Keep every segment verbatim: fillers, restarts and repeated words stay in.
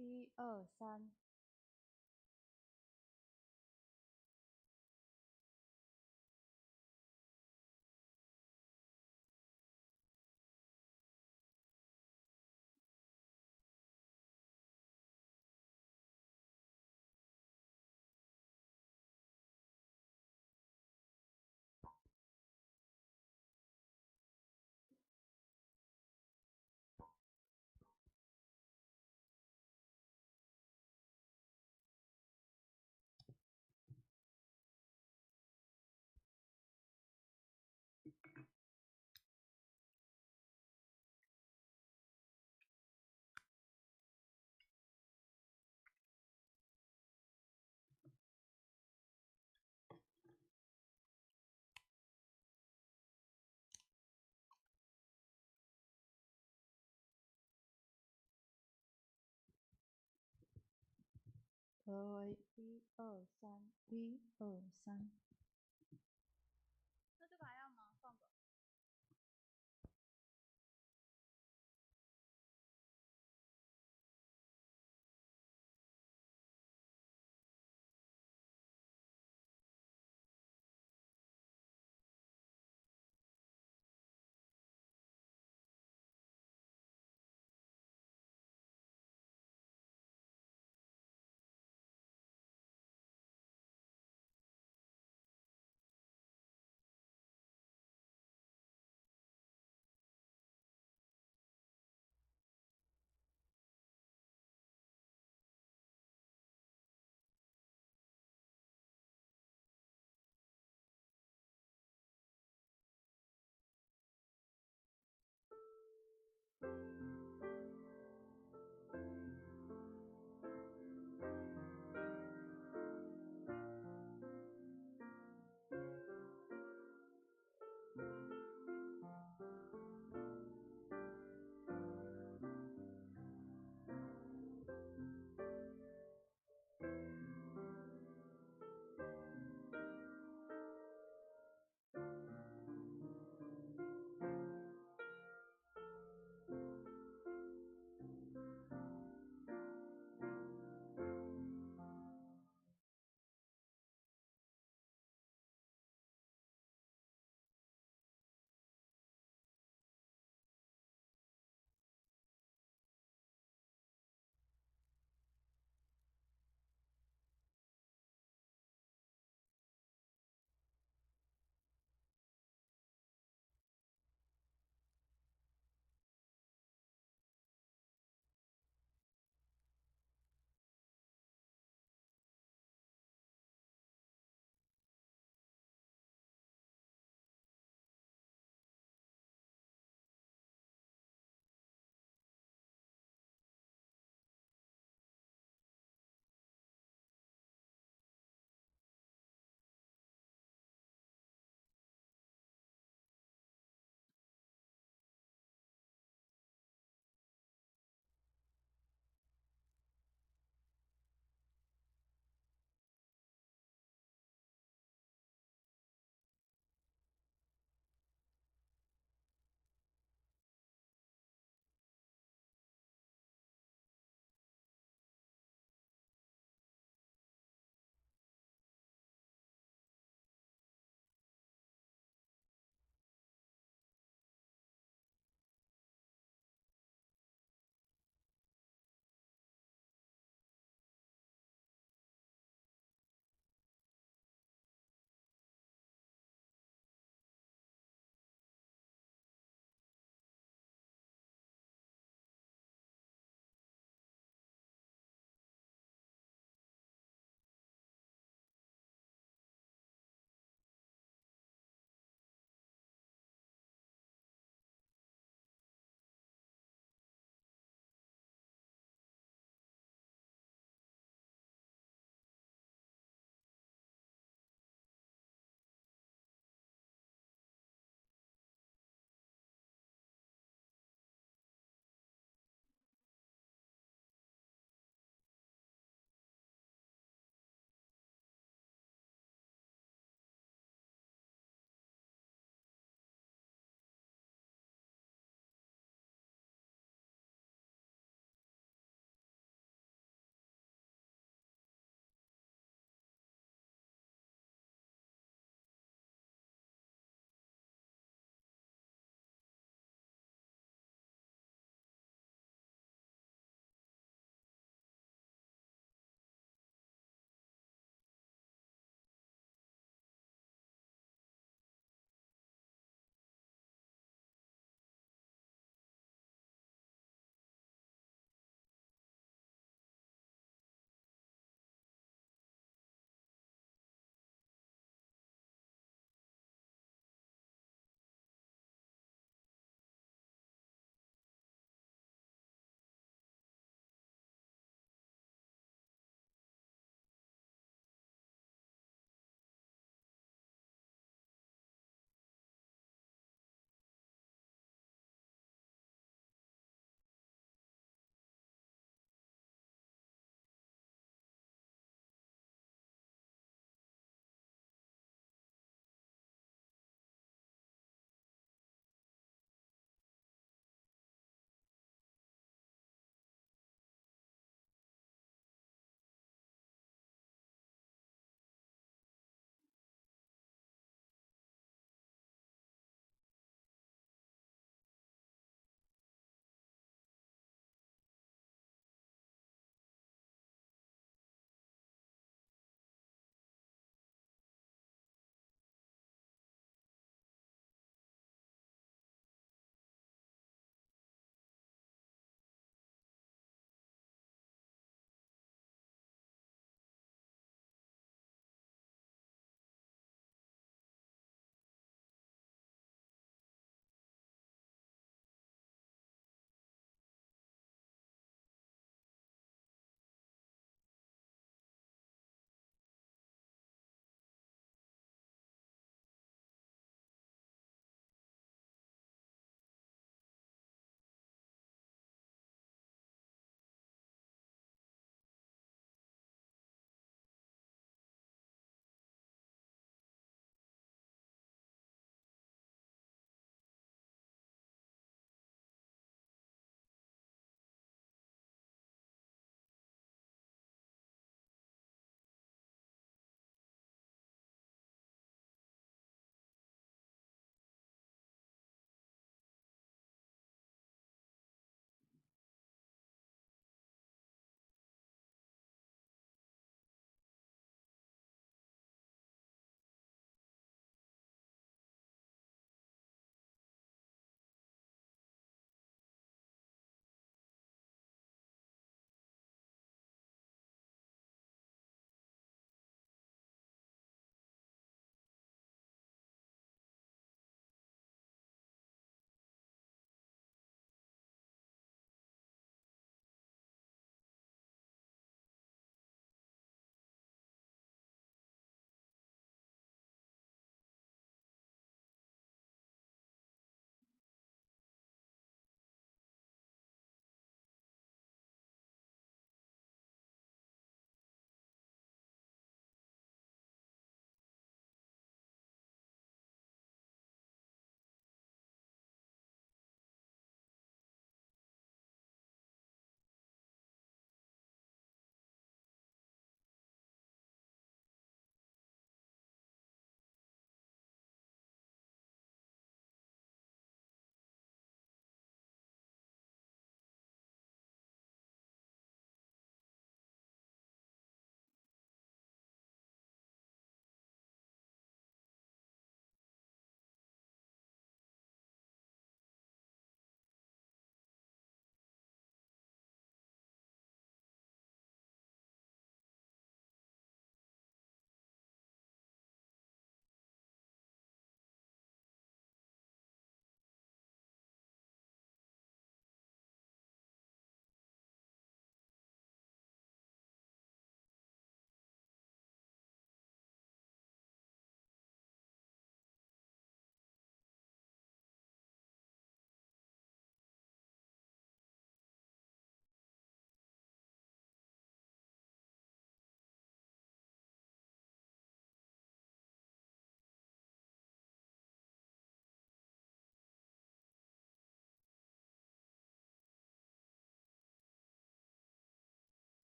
一二三。喂，一二三，一二三。那这个还要吗？放吧。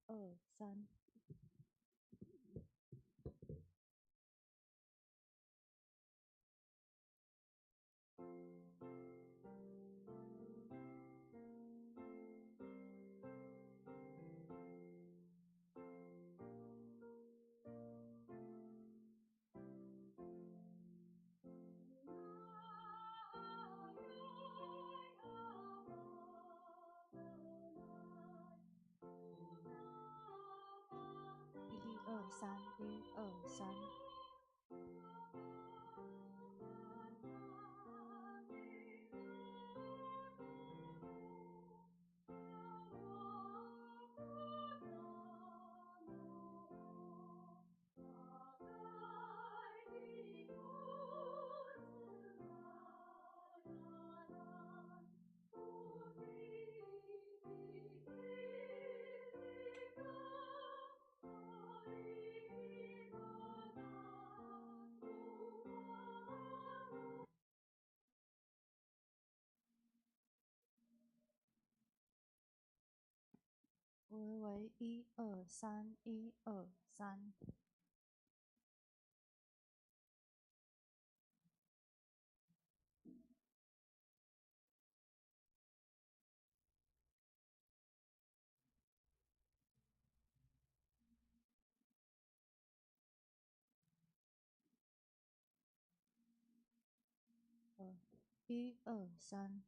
二三。 一二三，一二三。 喂喂，一二三，一二三。 一二三。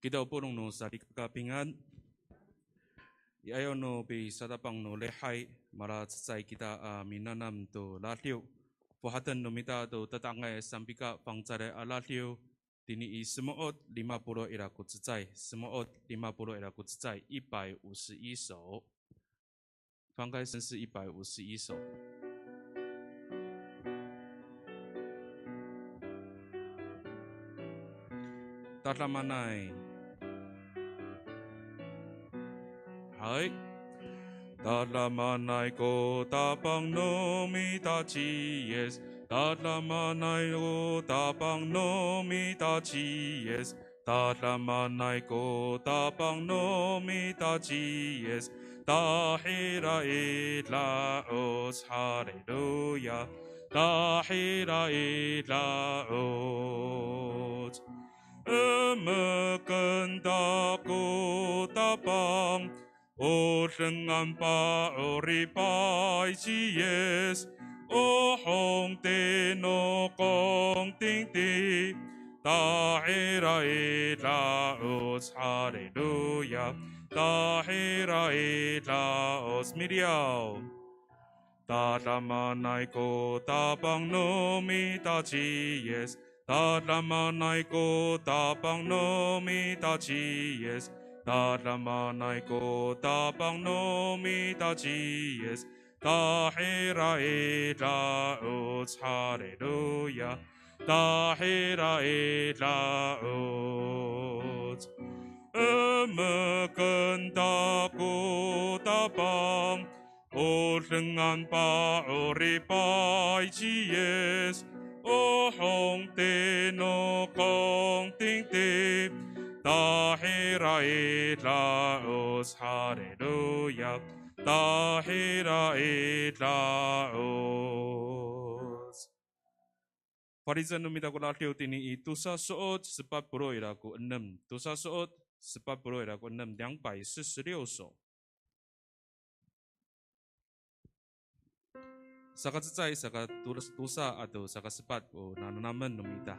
Kita o polong no salikakapingan. I ayaw no pisatapang no lihay, malacecay kita a minanam to ladiw. Fohaten no mita to tata'angay sanpika fangcalay a ladiw, tini i Semo'ot lima polo' ira ko cecay, Semo'ot lima polo' ira ko cecay, 一百五十一首。 翻开圣诗一百五十一首。Tadamaanay. Hay. Tadamaanay ko Tapang no mita ci Yis. Tadamaanay ko Tapang no mita ci Yis. Tadamaanay ko Tapang no mita ci Yis, tahira i da'oc, haleluya, tahira i da'oc. Emeken ta ko Tapang, o dengan pa'oripay ci Yis, o hongti no kongtingti, tahira i da'oc, haleluya, tahira i da'oc. Miliyaw. Tadamaanay ko Tapang no mita ci Yis, tadamaanay ko Tapang no mita ci Yis, Tadamaanay ko Tapang no mita ci Yis, tahira i da'oc, haleluya. Tahira i da'oc. Emeken ta ko Tapang, o dengan pa'oripay ci Yis, o hongti no kongtingti, tahira i da'oc, haleluya, tahira i da'oc. Falicen no mita ko radiw tini i tosa so'ot sepat polo' ira ko enem. Tosa so'ot sepat polo' ira ko enem, 两百四十六首. Saka cecay, saka tosa, tosa ato saka sepat o nananamen no mita.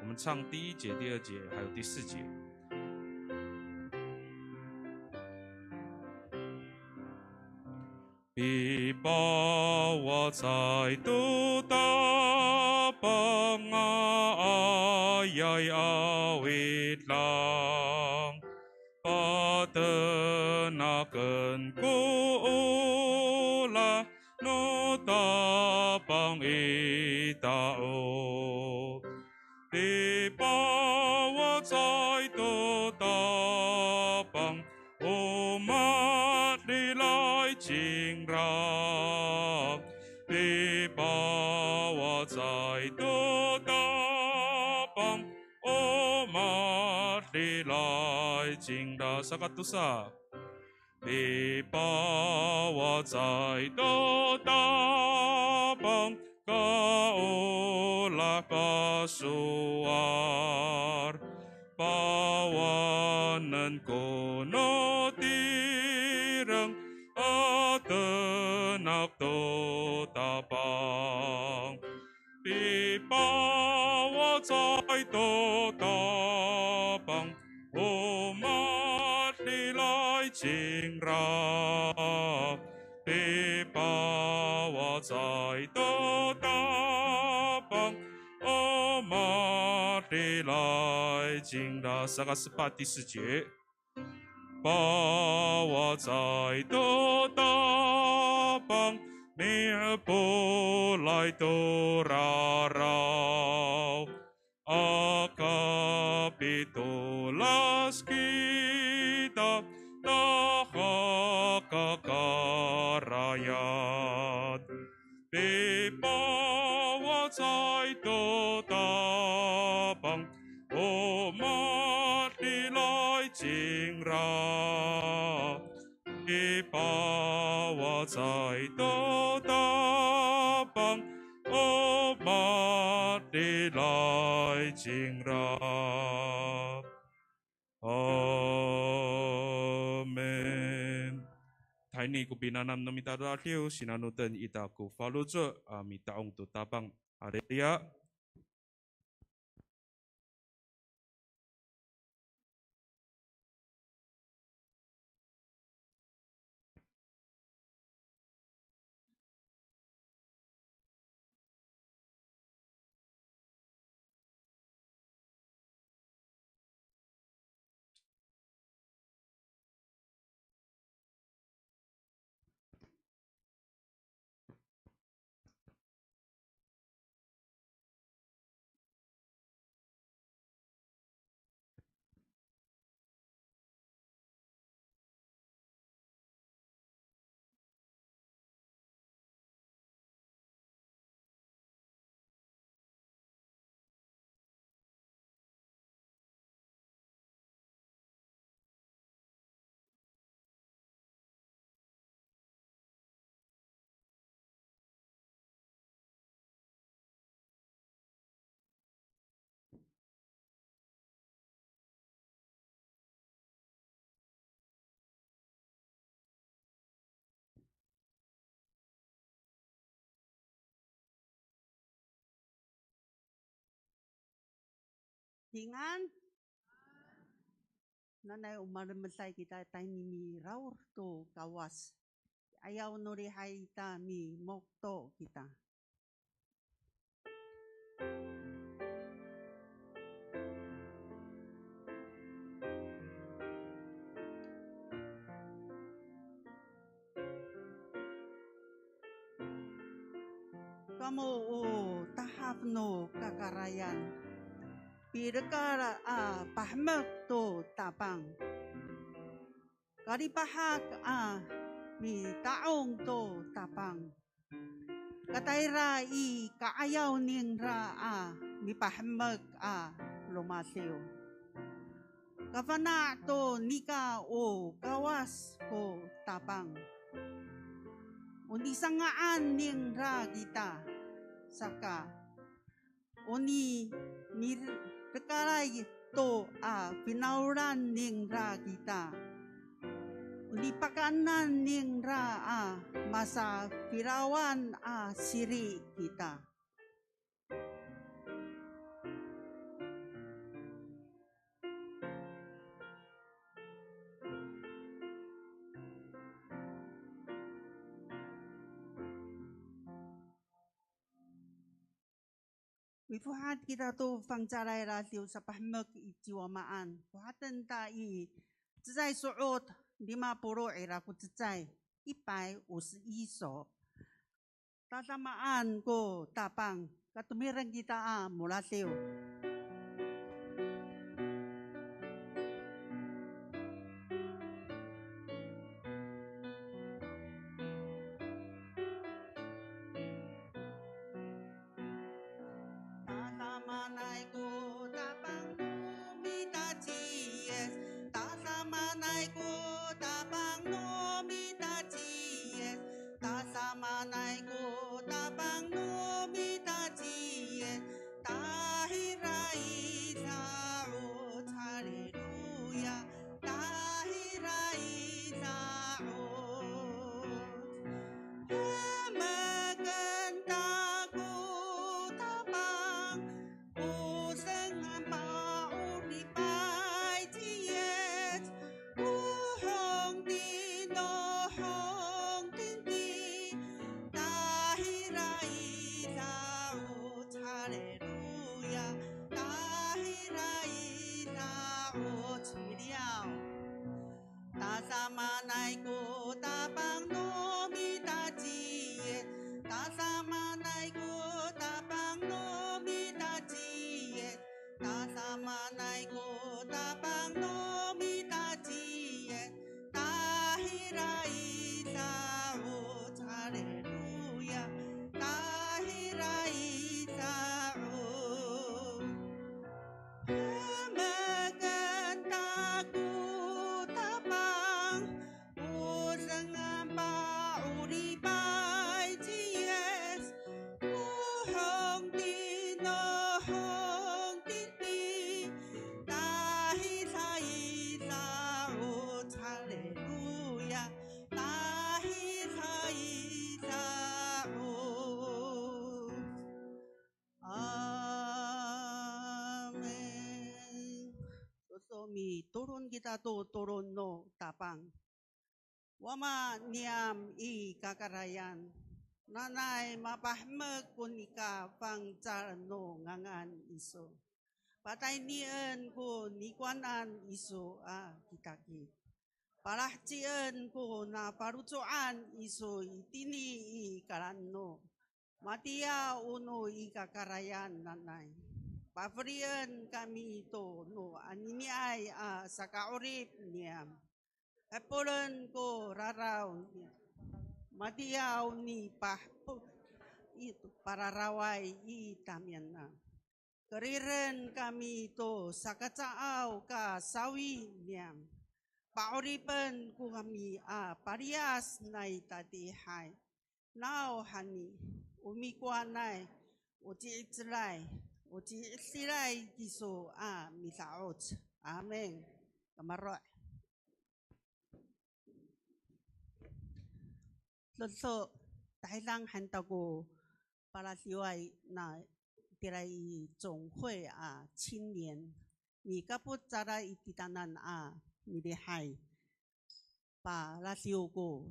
我们唱第一节、第二节，还有第四节。 Pipawacay to Tapang a ayay a widang, patenaken ko olah no Tapang i tao. Pipawacay to Tapang o madilay cingra. Pipawacay to Tapang o madilay cingra. Saka tosa. Pipawacay to Tapang kaolah pasowal, pawanen ko no tireng a tenak to Tapang. Pipawacay to Tapang o madilay cingra. Pipawacay to Tapang o madilay cingra. Saka sepat, 第四节。 Pawacay to Tapang, mi'epolay to raraw. Aka pitolas kita, tahak a karayat. Pipawacay to Tapang, o madilay cingra. Pipawacay to Tapang, o madilay cingra. Amin. Tahini ko pinanam no mita a radiw, sinanoten ita ko faloco' a mita'ong to Tapang. Haleluya. Pingan. Nanay o malemeday kita tayni miraod to Kawas. Ayaw no lihay ita mimokto kita. Namo o tahaf no kakarayan, pilekal a pahemek to Tapang. Kalipahak a mita'ong to Tapang. Katayra i ka'ayaw ningra a mipahemek a lomadiw. Kafana' to nika o Kawas ko Tapang. O nisanga'an ningra kita, saka o ni, nirekalay to a finawlan ningra kita. O nipakaenan ningra a masafirawan a siri kita. Mifohat kita to fangcalay radiw sapahemek i ci Wamaan. Fohaten ta i cecay so'ot lima polo' ira ko cecay, 一百五十一首. Tadamaan ko Tapang, katomireng kita a moradiw. Tadamaanay ko Tapang no mita ci Yis. Tadamaanay ko Tapang no mita ci Yis. Tadamaanay ko Tapang no mita ci Yis. Tahira i sa'oc, haleluya. Tahira i sa'oc. Hemeken ta ko Tapang, o senga'an pa'oripay ci Yis, o hongtin no hongtinti, tahira i sa'oc, haleluya, tahira i sa'oc. Miliyaw. Tadamaanay ko Tapang no mita ci Yis. Tadamaanay ko Tapang no mita ci Yis. Tadamaanay ko Tapang no mita ci Yis. Tahira i sa'oc, haleluya. Tahira i sa'oc. Hemeken ta ko Tapang, o senga'an pa'oripay ci Yis, o hongtin no hongtinti, tahira i sa'oc, haleluya, tahira i sa'oc. Amin. Soso mitolon kita to tolon no Tapang. Wama niyam i kakarayan, nanay mapahemek ko nika fangcal no ngangan iso. Pataynien ko nikowanan iso a kitakit. Palahecien ko nafaloco'an iso itini i kalaeno. Matiya o no i kakarayan nanay. Pafelien kami to no aniniay a saka'orip niyam. Hepolen ko raraw niyam. Matiya o nipahepol i pararaway i tamiyanan. Keriden kami to sakacaaw ka sawi niyam. Pa'oripen ko kami a paliyas nai tatiihay. Nawhani, o mikowanay, o ci'icelay, o ci'edilay kiso a mida'oc. Amin. Kamaro'. Dodo, tahidang han ta ko paladiway na itira i 总会 a 青年. Mikapot cangra i titaanan a milihay. Paladiw ko,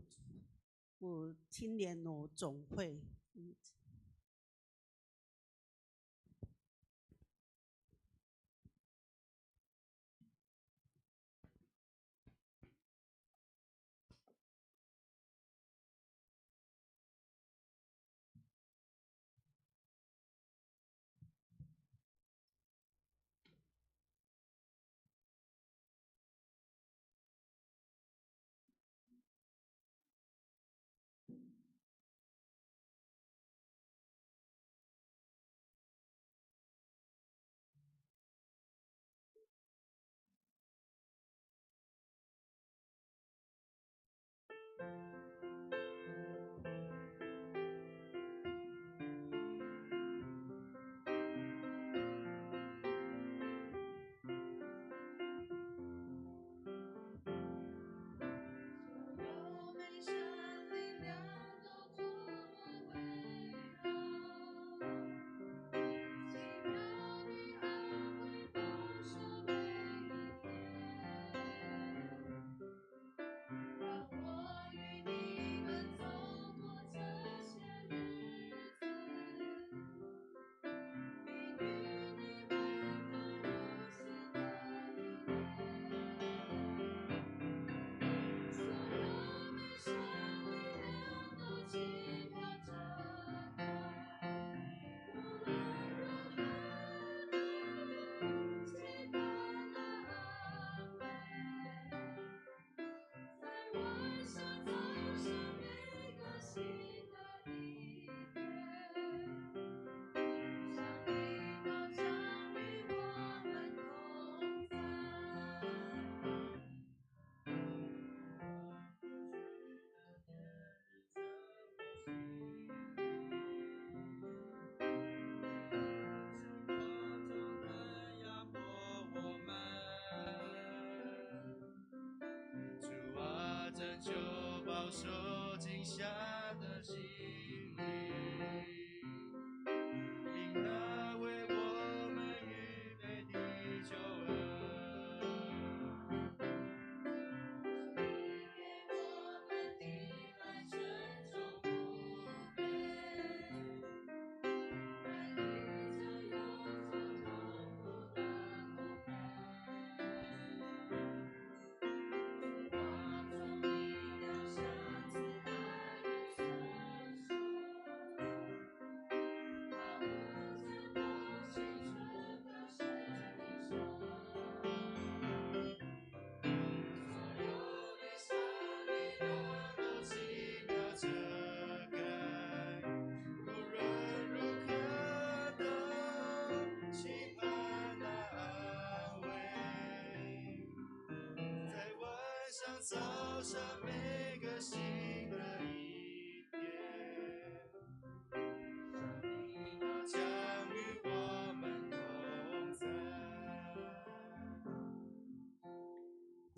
ko 青年 no 总会.受惊吓的心灵，因那为我们预备的救恩。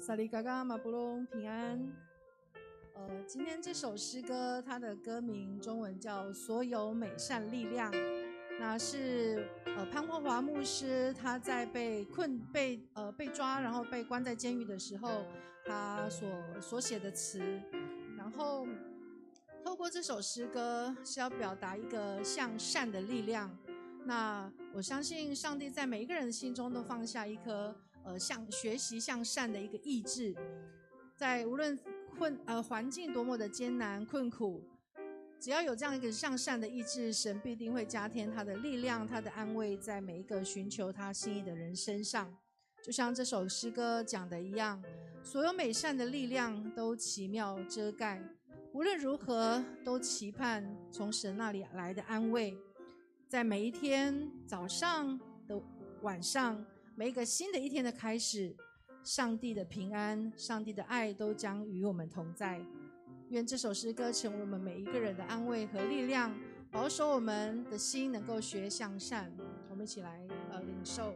Salikaka mapolong, 平安。呃，今天这首诗歌，它的歌名中文叫《所有美善力量》，那是呃潘霍华牧师他在被困被呃被抓，然后被关在监狱的时候，他所所写的词。然后透过这首诗歌是要表达一个向善的力量。那我相信上帝在每一个人的心中都放下一颗呃向学习向善的一个意志，在无论困呃环境多么的艰难困苦，只要有这样一个向善的意志，神必定会加添他的力量、他的安慰在每一个寻求他心意的人身上。就像这首诗歌讲的一样，所有美善的力量都奇妙遮盖，无论如何都期盼从神那里来的安慰。在每一天早上的晚上，每一个新的一天的开始，上帝的平安、上帝的爱都将与我们同在。愿这首诗歌成为我们每一个人的安慰和力量，保守我们的心能够学向善。我们一起来呃领受。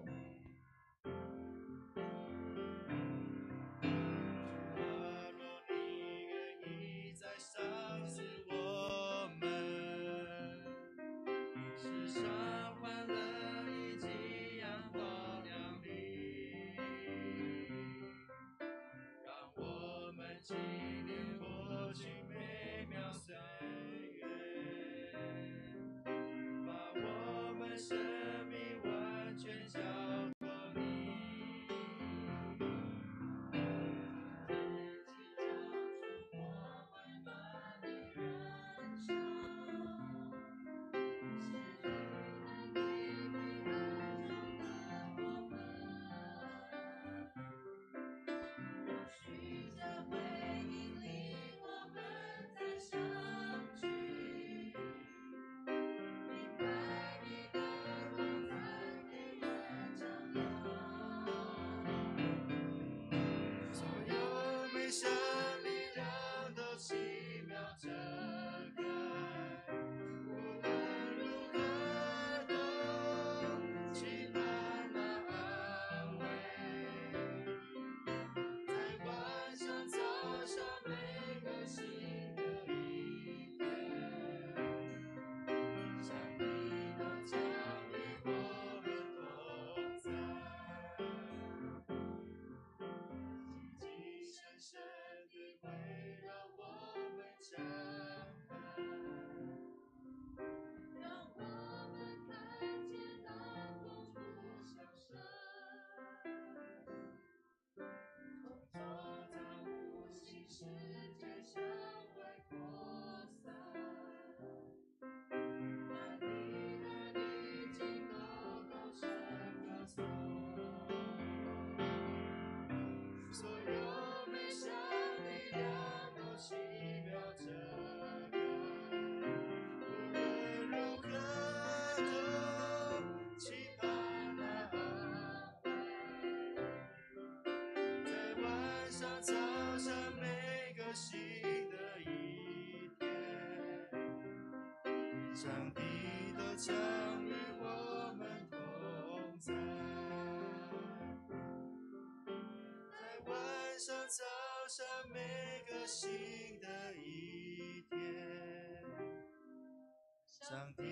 上帝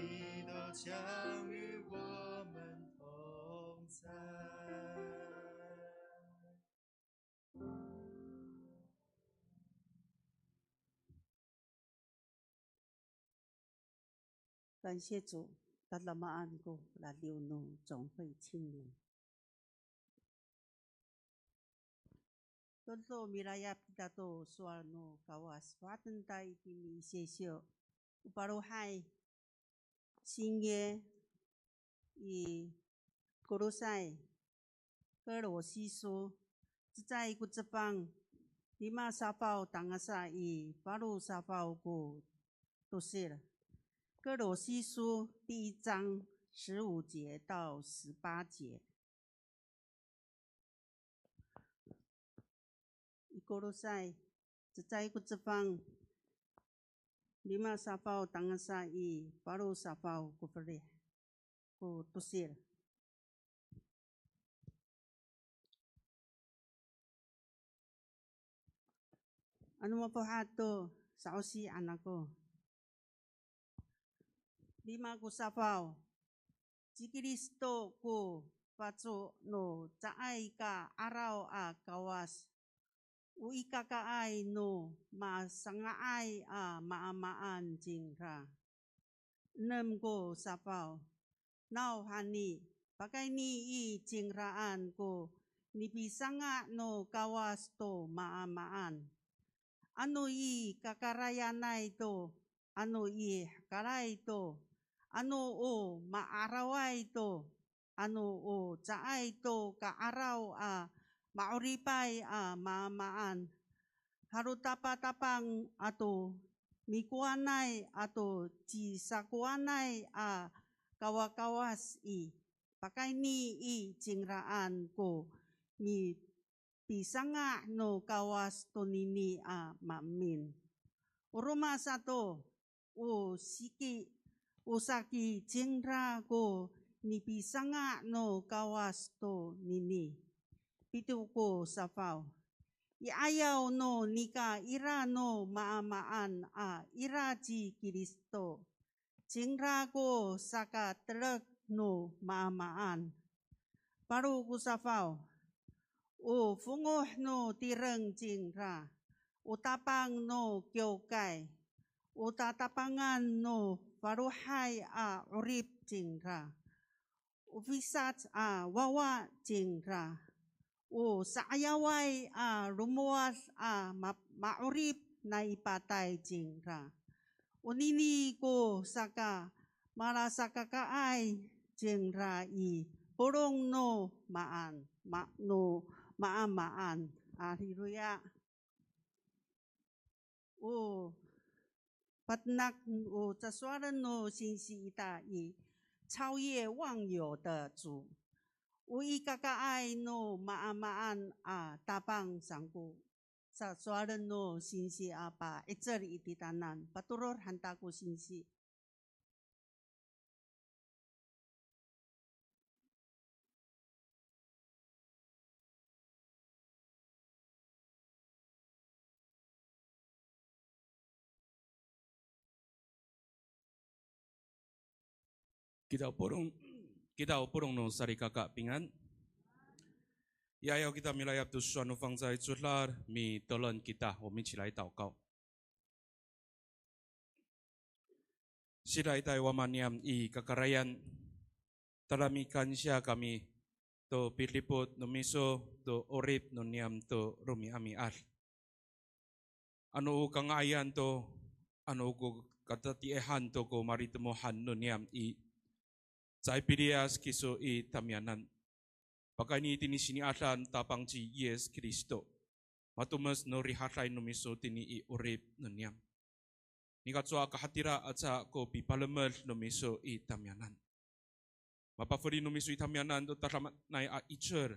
都将与我们同在。 感谢主，tadamaan ko radiw no 总会青年。Tonto milayap kita to sowal no Kawas, fohaten ta itini i Sisiw. O palohay, sinye i Kolosay, Kolosiso, cecay ko cefang, lima safaw tangasa i falo safaw ko tosil. 歌罗西书第一章十五节到十八节。 I Kolosay, cecay ko cefang, lima safaw tangasa i falo safaw ko felih, ko tosil. Ano mafohat to sa'osian ako. Lima ko safaw. Ci Kristo ko faco no caay ka 'araw a Kawas. O ikakaay no masanga'ay a maamaan cingra. Enem ko safaw. Nawhani, pakayni i cingraan ko nipisanga' no Kawas to maamaan. Ano i kakarayanay to, ano i hekalay to, ano o ma'araway to, ano o caay to ka'araw a ma'oripay a maamaan. Halotapatapang ato mikowanay ato cisakowanay a kawakawas i, pakayni i cingraan ko mipisanga' no Kawas tonini a maemin. O roma sato, o siki, o saki cingra ko nipisanga' no Kawas tonini. Pito ko safaw. I 'ayaw no nika ira no maamaan a ira ci Kristo. Cingra ko sakatelek no maamaan. Falo ko safaw. O fongoh no tireng cingra, o tapang no kiwkay, o tatapangan no falohay a 'orip cingra, o fisac a wawa cingra, o sa'ayaway a lomowad a ma-, ma'orip nai patay cingra. Onini ko saka malasakakaay cingra i polong no maan, ma-, no maamaan. Haliluya. O patenak o sasowalen no singsi ita i, 超越万有的主. O ikakaay no maamaan a Tapang saan ko sasowalen no singsi a pa'icel i titaanan. Patorod han ta ko singsi. Kita o polong, kita o polong no salikaka pingan. Ya, ayaw kita milayap to sowal no fangcalay codad, mitolon kita, 我们一起来祷告。 Sidaitay Wama niyam i kakarayan, tada mikansiya kami to pidipot no miso to 'orip no niyam to romi'ami'ad. Ano o kanga'ayan to, ano o ko katatiihan to ko malitemohan no niyam i, caay piliyas kiso i tamiyanan. Pakayni tini sini'adaan Tapang ci Yis Kristo, matomes no rihaday no miso tini i 'orip no niyam. Nika cowa kahatira aca ko pipalemed no miso i tamiyanan. Mapafeli no miso i tamiyanan to tadamaanay a 'icel.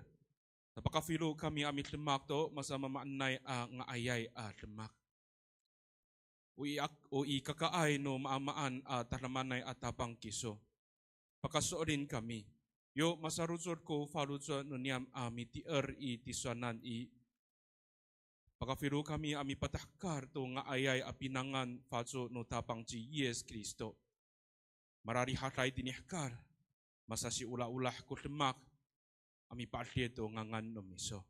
Ta pakafilo kami a midemak to masamaamaanay a nga'ayay a demak. O i ak-, o ikakaay no maamaan a tadamaanay a Tapang kiso, pakaso'elin kami. Yo masarocod ko faloco' no niyam a mitier i tisowanan i, pakafilo kami a mipatahekal to nga'ayay a pinangan faco no Tapang ci Yis Kristo. malalihaday tini hekal, masasiolaolah ko demak a mipa'edil to ngangan no miso.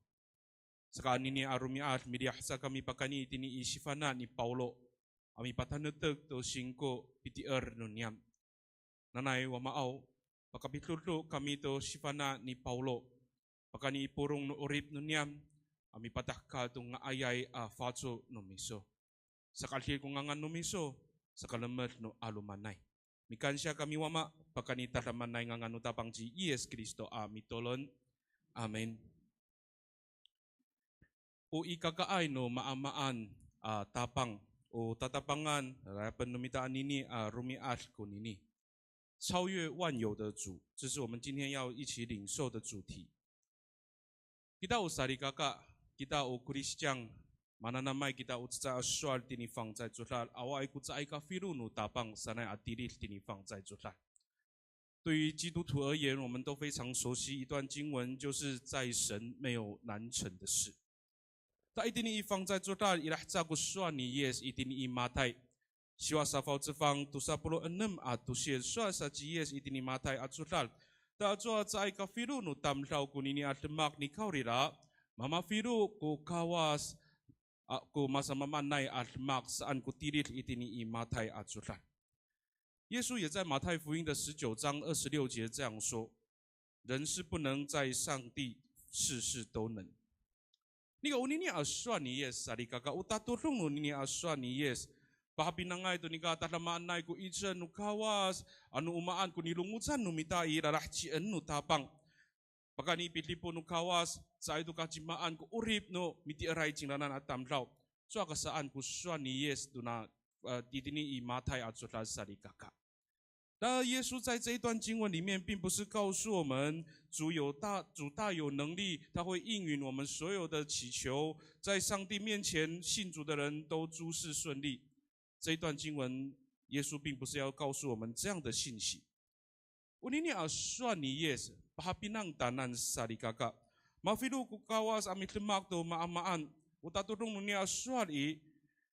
Saka anini a romi'ad, miliyaw sa kami pakayni itini i sifana' ni Pawlo a mipatanektek to singko pitier no niyam. Nanay Wamaaw, pakapidodo kami to sifana' ni Pawlo, pakayni i polong no 'orip no niyam a mipatahekal to nga'ayay a faco no miso. Saka'edil ko ngangan no miso, sakalemed no 'alomanay. Mikansiya kami Wama, pakayni tadamaanay ngangan no Tapang ci Yis Kristo a mitolon. Amin. O ikakaay no maamaan a Tapang, o tatapangan, layapen no mita anini a romi'ad konini. 超越万有的主，这是我们今天要一起领受的主题。Kita o salikaka, kita o Kristiyan, mananamay kita o cecay a sowal tini fangcalay codad, awaay ko caay kafilo no Tapang sanay a tilid tini fangcalay codad. 对于基督徒而言，我们都非常熟悉一段经文，就是在神没有难成的事。Ta itini i fangcalay codad, ira haca ko sowal ni Yis itini i Matay siwa safaw cefang tosa polo' enem a tosil, sowal sa ci Yis itini Matay a codad. Ta cowa caay kafilo no tamdaw konini a demak, nikawrira mamafilo ko Kawas a, ko masamaamaanay a demak saan ko tilid itini i Matay a codad. 耶稣也在马太福音的十九章二十六节这样说：人是不能，在上帝事事都能。Nika onini a sowal ni Yis salikaka, o tatodong nonini a sowal ni Yis, pahapinangay to nika tadamaanay ko 'icel no Kawas, ano o maan ko nilongocan no mita i lalahecien no Tapang. Pakayni pidipot no Kawas, caay to kacimaan ko 'orip no miti'eray cingraan a tamdaw. Cowa ka saan ko sowal ni Yis tona, eh, itini i Matay a codad salikaka. 然而，耶稣在这一段经文里面，并不是告诉我们主有大，主大有能力，他会应允我们所有的祈求，在上帝面前信主的人都诸事顺利。这一段经文，耶稣并不是要告诉我们这样的信息。Onini a sowal ni Yis, pahapinang tanan salikaka. Mafilo ko Kawas a midemak to maamaan. O tatodong nonini a sowal i,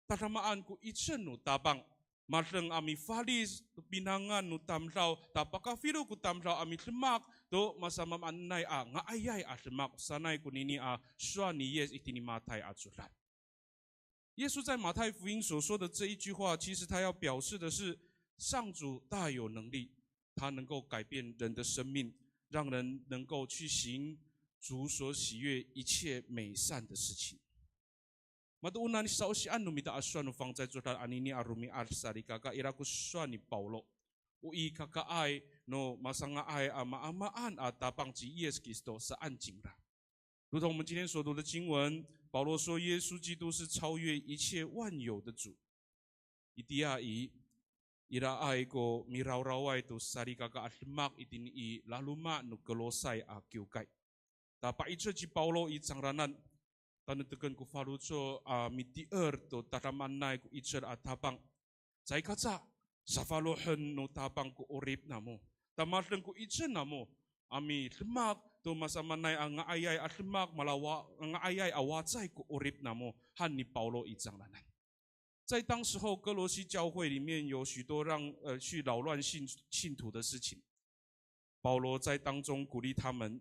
tadamaan ko 'icel no Tapang. Madeng a mifalic to pinangan no tamdaw, ta pakafilo ko tamdaw a midemak to masamaamaanay a nga'ayay a demak, sanay konini a sowal ni Yis itini Matay a codad. 耶稣在马太福音所说的这一句话，其实他要表示的是，上主大有能力，他能够改变人的生命，让人能够去行主所喜悦一切美善的事情。Mato o nani sa'osian no mita a sowal no fangcalay codad anini a romi'ad salikaka, ira ko sowal ni Pawlo. O ikakaay no masanga'ay a maamaan a Tapang ci Yis Kristo saan cingra. 如同我们今天所读的经文，保罗说耶稣基督是超越一切万有的主。Itiya i, iraay ko mirawraway to salikaka a demak itini i laloma' no Kolosay a kiwkay. Ta pa'icel ci Pawlo i cangraan, tanekteken ko faloco' a mitier to tadamaanay ko 'icel a Tapang. Caay kaca safalohen no Tapang ko 'orip namo. Ta madeng ko 'icel namo a midemak to masamaanay a nga'ayay a demak, malawa, nga'ayay a wacay ko 'orip namo, han ni Pawlo i cangraan. 在当时候，歌罗西教会里面有许多让，呃，去扰乱信，信徒的事情。保罗在当中鼓励他们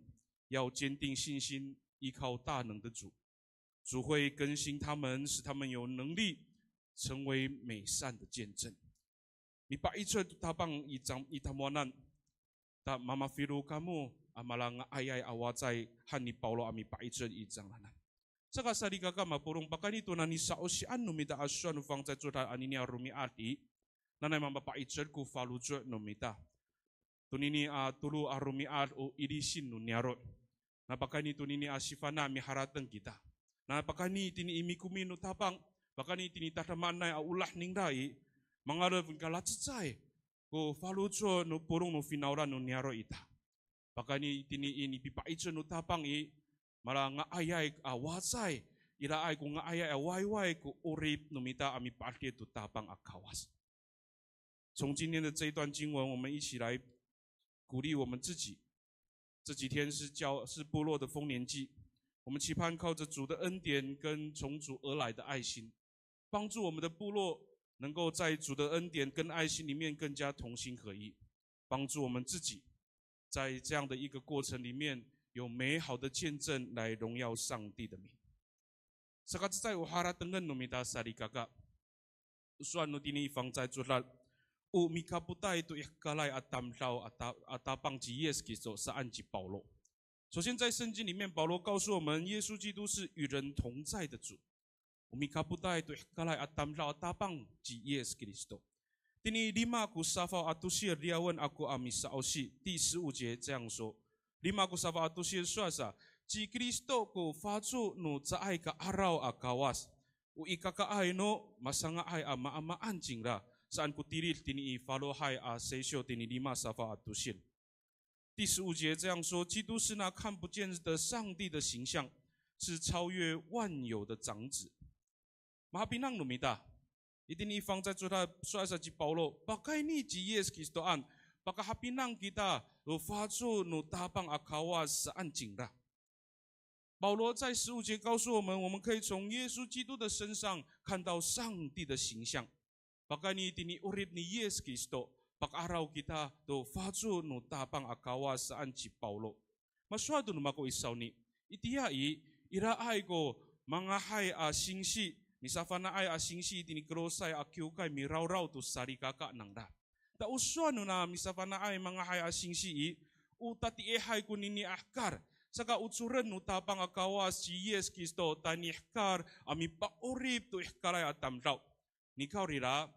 要坚定信心，依靠大能的主。主会更新他们，使他们有能力成为美善的见证。Mipa'icel to Tapang i cang, i tamowanan, ta mamafilo kamo a malanga'ayay a wacay, han ni Pawlo a mipa'icel i cangraan. Saka salikaka mapolong, pakayni to nani sa'osian no mita a sowal no fangcalay codad anini a romi'ad i, nanay mamapa'icel ko faloco' no mita. Tonini a tolo a romi'ad o ilisin no niyaro'. Na pakayni tonini a sifana' miharateng kita. Na pakayni tini i mikomi no Tapang, pakayni tini tadamaanay a olah ningra i, mangalef kalacecay ko faloco' no polong no finawlan no niyaro' ita. Pakayni tini i nipipa'icel no Tapang i, malanga'ayay a wacay, iraay ko nga'ayay a wayway ko 'orip no mita a mipa'edil to Tapang a Kawas. 从今天的这一段经文，我们一起来鼓励我们自己。这几天是教，是部落的丰年祭，我们期盼靠着主的恩典跟从主而来的爱心，帮助我们的部落能够在主的恩典跟爱心里面更加同心合一。帮助我们自己，在这样的一个过程里面有美好的见证来荣耀上帝的名。Sakacecay o haratengen no mita salikaka. Sowal no tini i fangcalay codad, o mikapotay to i hekalay a tamdaw a ta-, a Tapang ci Yis Kristo saan ci Pawlo. 首先，在圣经里面，保罗告诉我们，耶稣基督是与人同在的主。O mikapotay to i hekalay a tamdaw a Tapang ci Yis Kristo. Tini lima ko safaw a tosil liyawen ako a misa'osi, 第十五节这样说。Lima ko safaw a tosil sowal sa, ci Kristo ko faco no caay ka'araw a Kawas. O ikakaay no masanga'ay a maamaan cingra, saan ko tilid tini i falohay a sesyo tini lima safaw a tosil. 第十五节这样说，基督是那看不见的上帝的形象，是超越万有的长子。Mahapinang no mita, itini i fangcalay codad sowal sa ci Pawlo, pakayni ci Yis Kristoan, pakahapinang kita to faco no Tapang a Kawas saan cingra. 保罗在十五节告诉我们，我们可以从耶稣基督的身上看到上帝的形象。Pakayni tini 'orip ni Yis Kristo, paka'araw kita to faco no Tapang a Kawas saan ci Pawlo. Masowal to no mako i sawni, itiya i, iraay ko mangahay a singsi, misafana'ay a singsi tini Kolosay a kiwkay mirawraw to salikaka nangra. Ta o sowal nona misafana'ay mangahay a singsi i, o tatiihay konini a hekal. Saka ocoren no Tapang a Kawas ci Yis Kristo tayni hekal a mipa'orip to i hekalay a tamdaw. Nikawrira,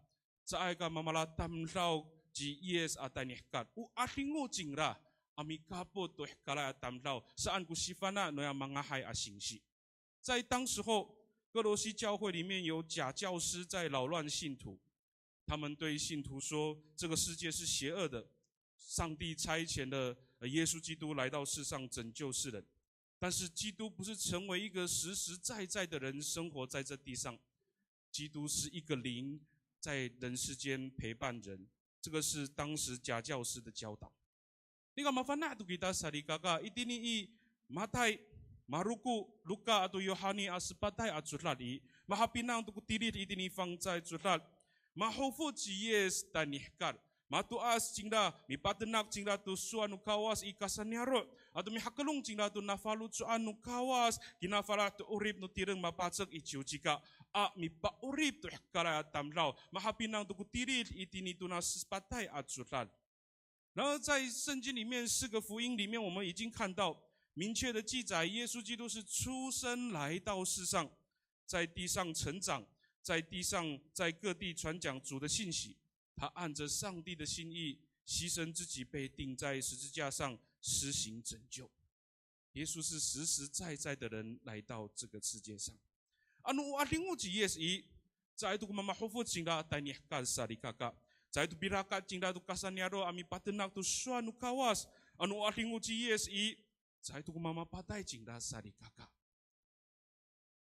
caay ka mamalatamdaw ci Yis a tayni hekal. O 'adingo cingra a mikapot to i hekalay a tamdaw, saan ko sifana' noya mangahay a singsi. 在当时候，歌罗西教会里面有假教师在扰乱信徒，他们对信徒说，这个世界是邪恶的，上帝差遣了，呃，耶稣基督来到世上拯救世人。但是基督不是成为一个实实在在的人，生活在这地上，基督是一个灵，在人世间陪伴人。这个是当时假教师的教导。Nika mafana' to kita salikaka, itini i Matay, Maroko, Loka ato Yohani a sepatay a codad i, mahapinang to ko tilid itini fangcalay codad. Mahofot ci Yis tayni hekal. Mato'as cingra, mipatenak cingra to sowal no Kawas i kasaniyaro', ato mihakelong cingra to nafaloco'an no Kawas, kinafalah to 'orip no tireng mapacek i ciwcika, a mipa'orip to hekalay a tamdaw, mahapinang to ko tilid itini tona sepatay a codad. 然而，在圣经里面四个福音里面，我们已经看到明确的记载，耶稣基督是出生来到世上，在地上成长，在地上，在各地传讲主的信息。他按着上帝的心意，牺牲自己，被钉在十字架上，施行拯救。耶稣是实实在在的人来到这个世界上。Ano o 'adingo ci Yis i, caay to ko mamahofot cingra tayni hekal salikaka. Caay to pirakat cingra to kasaniyaro' a mipatenak to sowal no Kawas. Ano o 'adingo ci Yis i, caay to ko mamapatay cingra salikaka.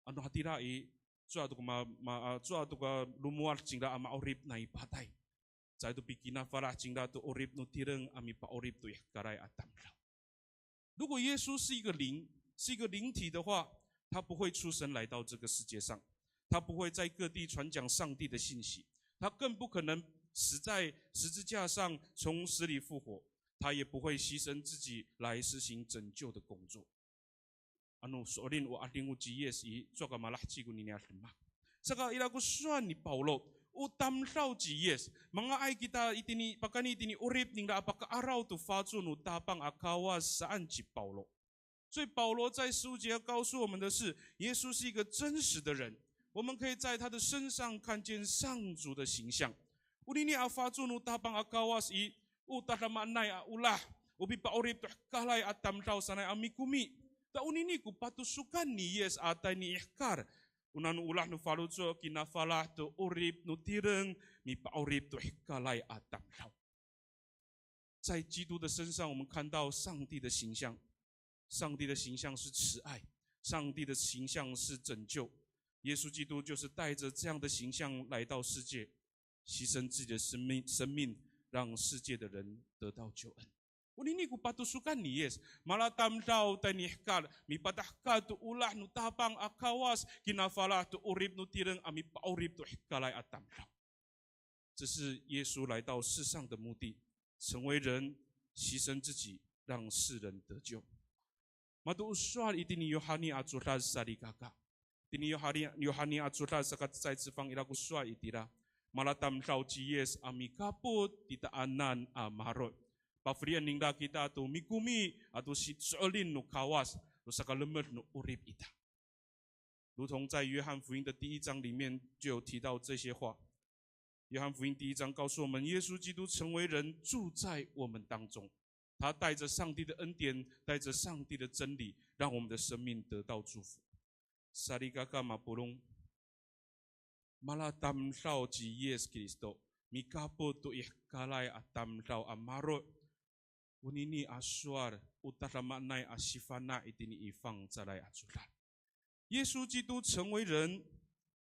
Ano hatira i, cowa to ko ma, ma, a, cowa to ko lomowad cingra a ma'orip nai patay. Caay to pikinafalah cingra to 'orip no tireng a mipa'orip to i hekalay a tamdaw. 如果耶稣是一个灵，是一个灵体的话，他不会出生来到这个世界上，他不会在各地传讲上帝的信息，他更不可能死在十字架上从死里复活，他也不会牺牲自己来实行拯救的工作。Ano so'elin o 'adingo ci Yis i, cowa ka malaheci konini a demak. Saka ira ko sowal ni Pawlo, o tamdaw ci Yis, manga'ay kita itini, pakayni itini 'orip ningra a paka'araw to faco no Tapang a Kawas saan ci Pawlo. 所以保罗在十五节要告诉我们的是，耶稣是一个真实的人，我们可以在他的身上看见上主的形象。Onini a faco no Tapang a Kawas i, o tadamaanay a olah, o pipa'orip to hekalay a tamdaw sanay a mikomi. Ta onini ko patosokan ni Yis a tayni i hekal, o nano olah no faloco' kinafalah to 'orip no tireng, mipa'orip to hekalay a tamdaw. 在基督的身上，我们看到上帝的形象。上帝的形象是慈爱，上帝的形象是拯救。耶稣基督就是带着这样的形象来到世界，牺牲自己的生命，生命让世界的人得到救恩。Onini ko patosokan ni Yis, malatamdaw tayni hekal, mipatahekal to olah no Tapang a Kawas, kinafalah to 'orip no tireng a mipa'orip to hekalay a tamdaw. 这是耶稣来到世上的目的，成为人，牺牲自己，让世人得救。Mato o sowal itini Yohani a codad salikaka. Itini Yohani, Yohani a codad saka cecay cefang ira ko sowal itira. Malatamdaw ci Yis a mikapot titaanan a maro'. Pafelien ningra kita to mikomi ato si, so'elin no Kawas to sakalemed no 'orip ita. 如同在约翰福音的第一章里面就有提到这些话。约翰福音第一章告诉我们，耶稣基督成为人，住在我们当中。他带着上帝的恩典，带着上帝的真理，让我们的生命得到祝福。Salikaka mapolong, malatamdaw ci Yis Kristo, mikapot to i hekalay a tamdaw a maro'. Onini a sowal, o tadamaanay a sifana' itini i fangcalay a codad. 耶稣基督成为人，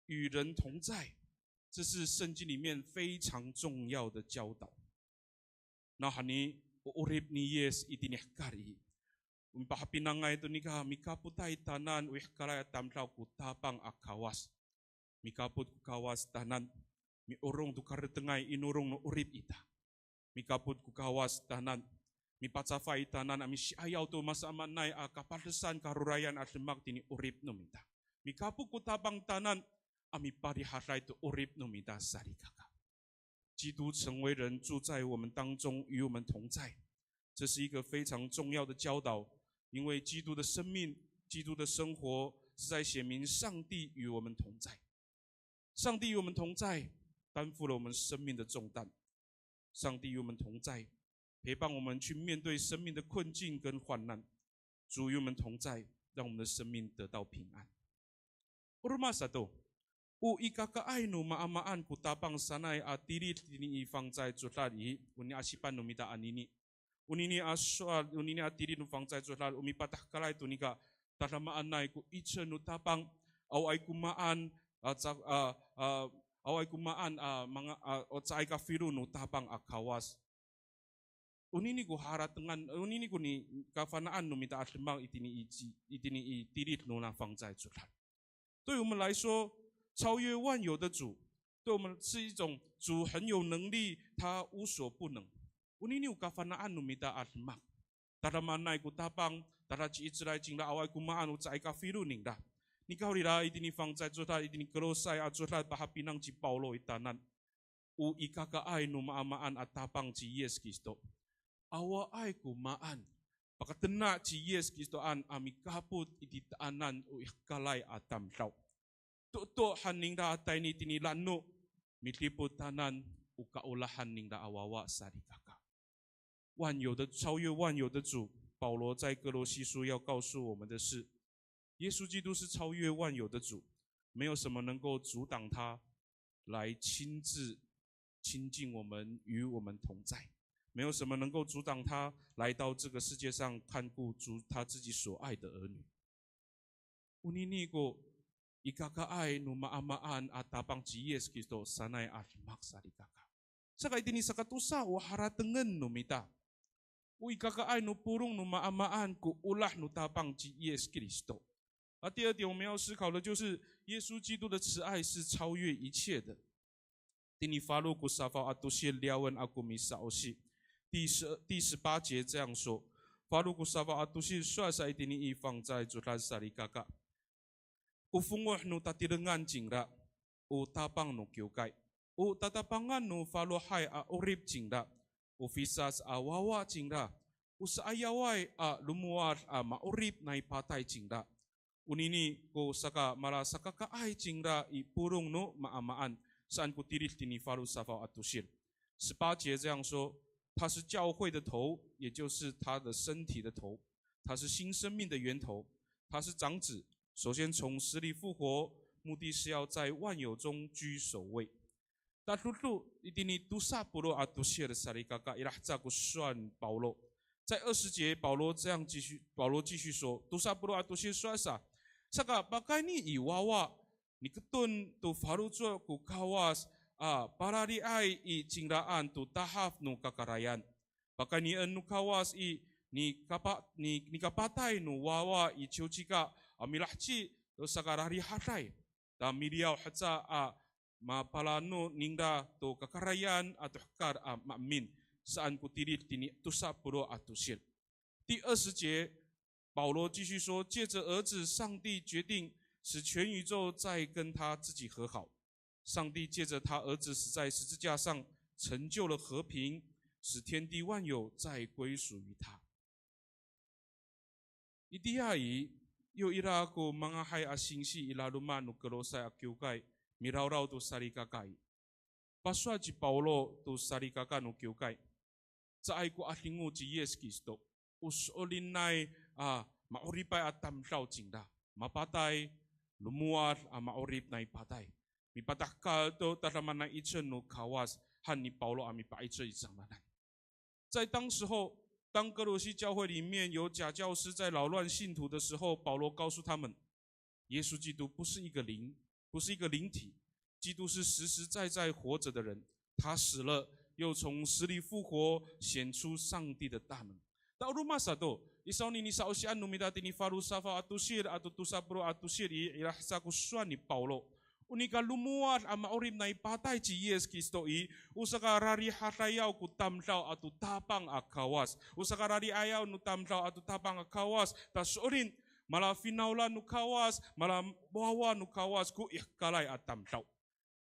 与人同在，这是圣经里面非常重要的教导。Nawhani, o 'orip ni Yis itini hekal i, o mipahapinangay to nika mikapotay tanan o i hekalay a tamdaw ko Tapang a Kawas. Mikapot ko Kawas tanan, miorong to karetengay inorong no 'orip ita. Mikapot ko Kawas tanan, mipacafay tanan a misi'ayaw to masamaanay a kapadesan karorayan a demak tini 'orip no mita. Mikapot ko Tapang tanan a miparihaday to 'orip no mita salikaka. 基督成为人，住在我们当中，与我们同在。这是一个非常重要的教导，因为基督的生命、基督的生活是在显明上帝与我们同在。上帝与我们同在，担负了我们生命的重担。上帝与我们同在，陪伴我们去面对生命的困境跟患难。主与我们同在，让我们的生命得到平安。Oroma sato, o ikakaay no maamaan ko Tapang sanay a tilid tini i fangcalay codad i, o niasipan no mita anini. Onini a sowal, onini a tilid no fangcalay codad, o mipatahekalay to nika tadamaanay ko 'icel no Tapang, awaay ko maan, a, ca-, a, a, awaay ko maan, a, manga, a, o caay kafilo no Tapang a Kawas. Onini ko haratengan, onini ko nikafana'an no mita a demak itini i ci-, itini i tilid nona fangcalay codad. 对我们来说，超越万有的主，对我们是一种主很有能力，他无所不能。Onini o kafana'an no mita a demak. Tadamaanay ko Tapang, tada ci'icelay cingra, awaay ko maan o caay kafilo ningra. Nikawrira itini fangcalay codad, itini Kolosay a codad pahapinang ci Pawlo itanan. O ikakaay no maamaan a Tapang ci Yis Kristo. Awaay ko maan, pakatena' ci Yis Kristoan a mikapot i titaanan o i hekalay a tamdaw. Toto han ningra a tayni tini la'eno, midipot tanan o kaolahan ningra a wawa salikaka. 万有的，超越万有的主，保罗在歌罗西书要告诉我们的是，耶稣基督是超越万有的主，没有什么能够阻挡他来亲自亲近我们，与我们同在，没有什么能够阻挡他来到这个世界上看顾主他自己所爱的儿女。Onini ko ikakaay no maamaan a Tapang ci Yis Kristo sanay a demak salikaka. Saka itini sakatosa o haratengen no mita. O ikakaay no polong no maamaan ko olah no Tapang ci Yis Kristo. 而第二点，我们要思考的就是耶稣基督的慈爱是超越一切的。Tini falo ko safaw a tosil liyawen ako misa'osi. 第十，第十八节这样说：Falo ko safaw a tosil sowal sa itini i fangcalay codad salikaka. O fongoh no tatirengan cingra, o Tapang no kiwkay. O tatapangan no falohay a 'orip cingra, o fisas a wawa cingra, o sa'ayaway a lomowad a ma'orip nai patay cingra. Onini ko saka malasakakaay cingra i polong no maamaan, saan ko tilid tini falo safaw a tosil. 十八节这样说，他是教会的头，也就是他的身体的头，他是新生命的源头，他是长子，首先从死里复活，目的是要在万有中居首位。Tadodo itini tosa polo' a tosil salikaka, ira haca ko sowal ni Pawlo. 在二十节，保罗这样继续，保罗继续说，tosa polo' a tosil sowal sa, saka pakayni i wawa, niketon to faloco' ko Kawas a palaliay i cingraan to tahaf no kakarayan. Pakaynien no Kawas i nikapa-, ni-, nikapatay no wawa i ciwcika a milaheci to sakararihaday. Ta miliyaw haca a mapalano ningra to kakarayan ato hekal a maemin. saan ko tilid tini tosa polo' a tosil. 第二十节，保罗继续说，借着儿子，上帝决定使全宇宙再跟他自己和好。上帝借着他儿子死在十字架上，成就了和平，使天地万有再归属于他。Itiya i, yo ira ko mangahay a singsi i laloma' no Kolosay a kiwkay, mirawraw to salikaka i. Pasowal ci Pawlo to salikaka no kiwkay, caay ko 'adingo ci Yis Kristo, o so'elinay a ma'oripay a tamdaw cingra, mapatay, lomowad a ma'orip nai patay. Mipatahekal to tadamaanay 'icel no Kawas, han ni Pawlo a mipa'icel i cangraan. 在当时候，当歌罗西教会里面有假教师在扰乱信徒的时候，保罗告诉他们，耶稣基督不是一个灵，不是一个灵体，基督是实实在在活着的人，他死了，又从死里复活，显出上帝的大能。Ta o roma sato, i sawni nisa'osian no mita tini falo safaw a tosil ato tosa polo' a tosil i, ira haca ko sowal ni Pawlo. O nika lomowad a ma'orip nai patay ci Yis Kristo i, o sakararihadayaw ko tamdaw ato Tapang a Kawas. O sakararihayaw no tamdaw ato Tapang a Kawas, ta so'elin, mala finawlan no Kawas, mala wawa no Kawas ko i hekalay a tamdaw.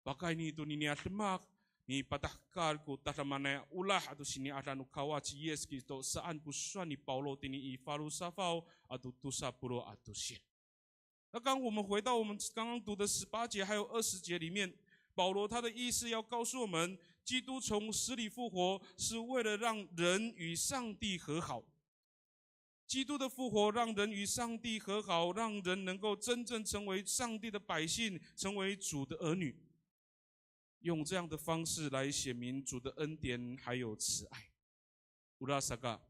Pakayni tonini a demak, mipatahekal ko tadamaanay a olah ato sini'ada no Kawas ci Yis Kristo, saan ko sowal ni Pawlo tini i falo safaw ato tosa polo' a tosil. 那刚我们回到我们刚刚读的十八节还有二十节里面，保罗他的意思要告诉我们，基督从死里复活，是为了让人与上帝和好。基督的复活让人与上帝和好，让人能够真正成为上帝的百姓，成为主的儿女。用这样的方式来显明主的恩典还有慈爱。Orasaka,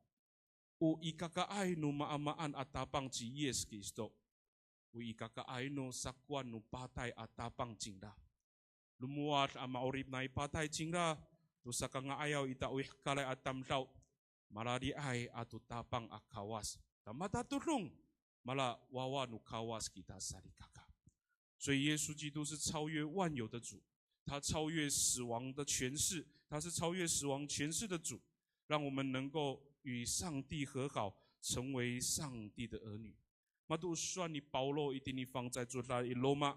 o ikakaay no maamaan a Tapang ci Yis Kristo, o ikakaay no sakowan no patay a Tapang cingra. Lomowad a ma'orip nai patay cingra, to sakanga'ayaw ita o i hekalay a tamdaw, malaliay ato Tapang a Kawas. Ta matatodong, mala wawa no Kawas kita salikaka. 所以耶稣基督是超越万有的主，他超越死亡的权势，他是超越死亡权势的主，让我们能够与上帝和好，成为上帝的儿女。Mato o sowal ni Pawlo itini fangcalay codad i Roma,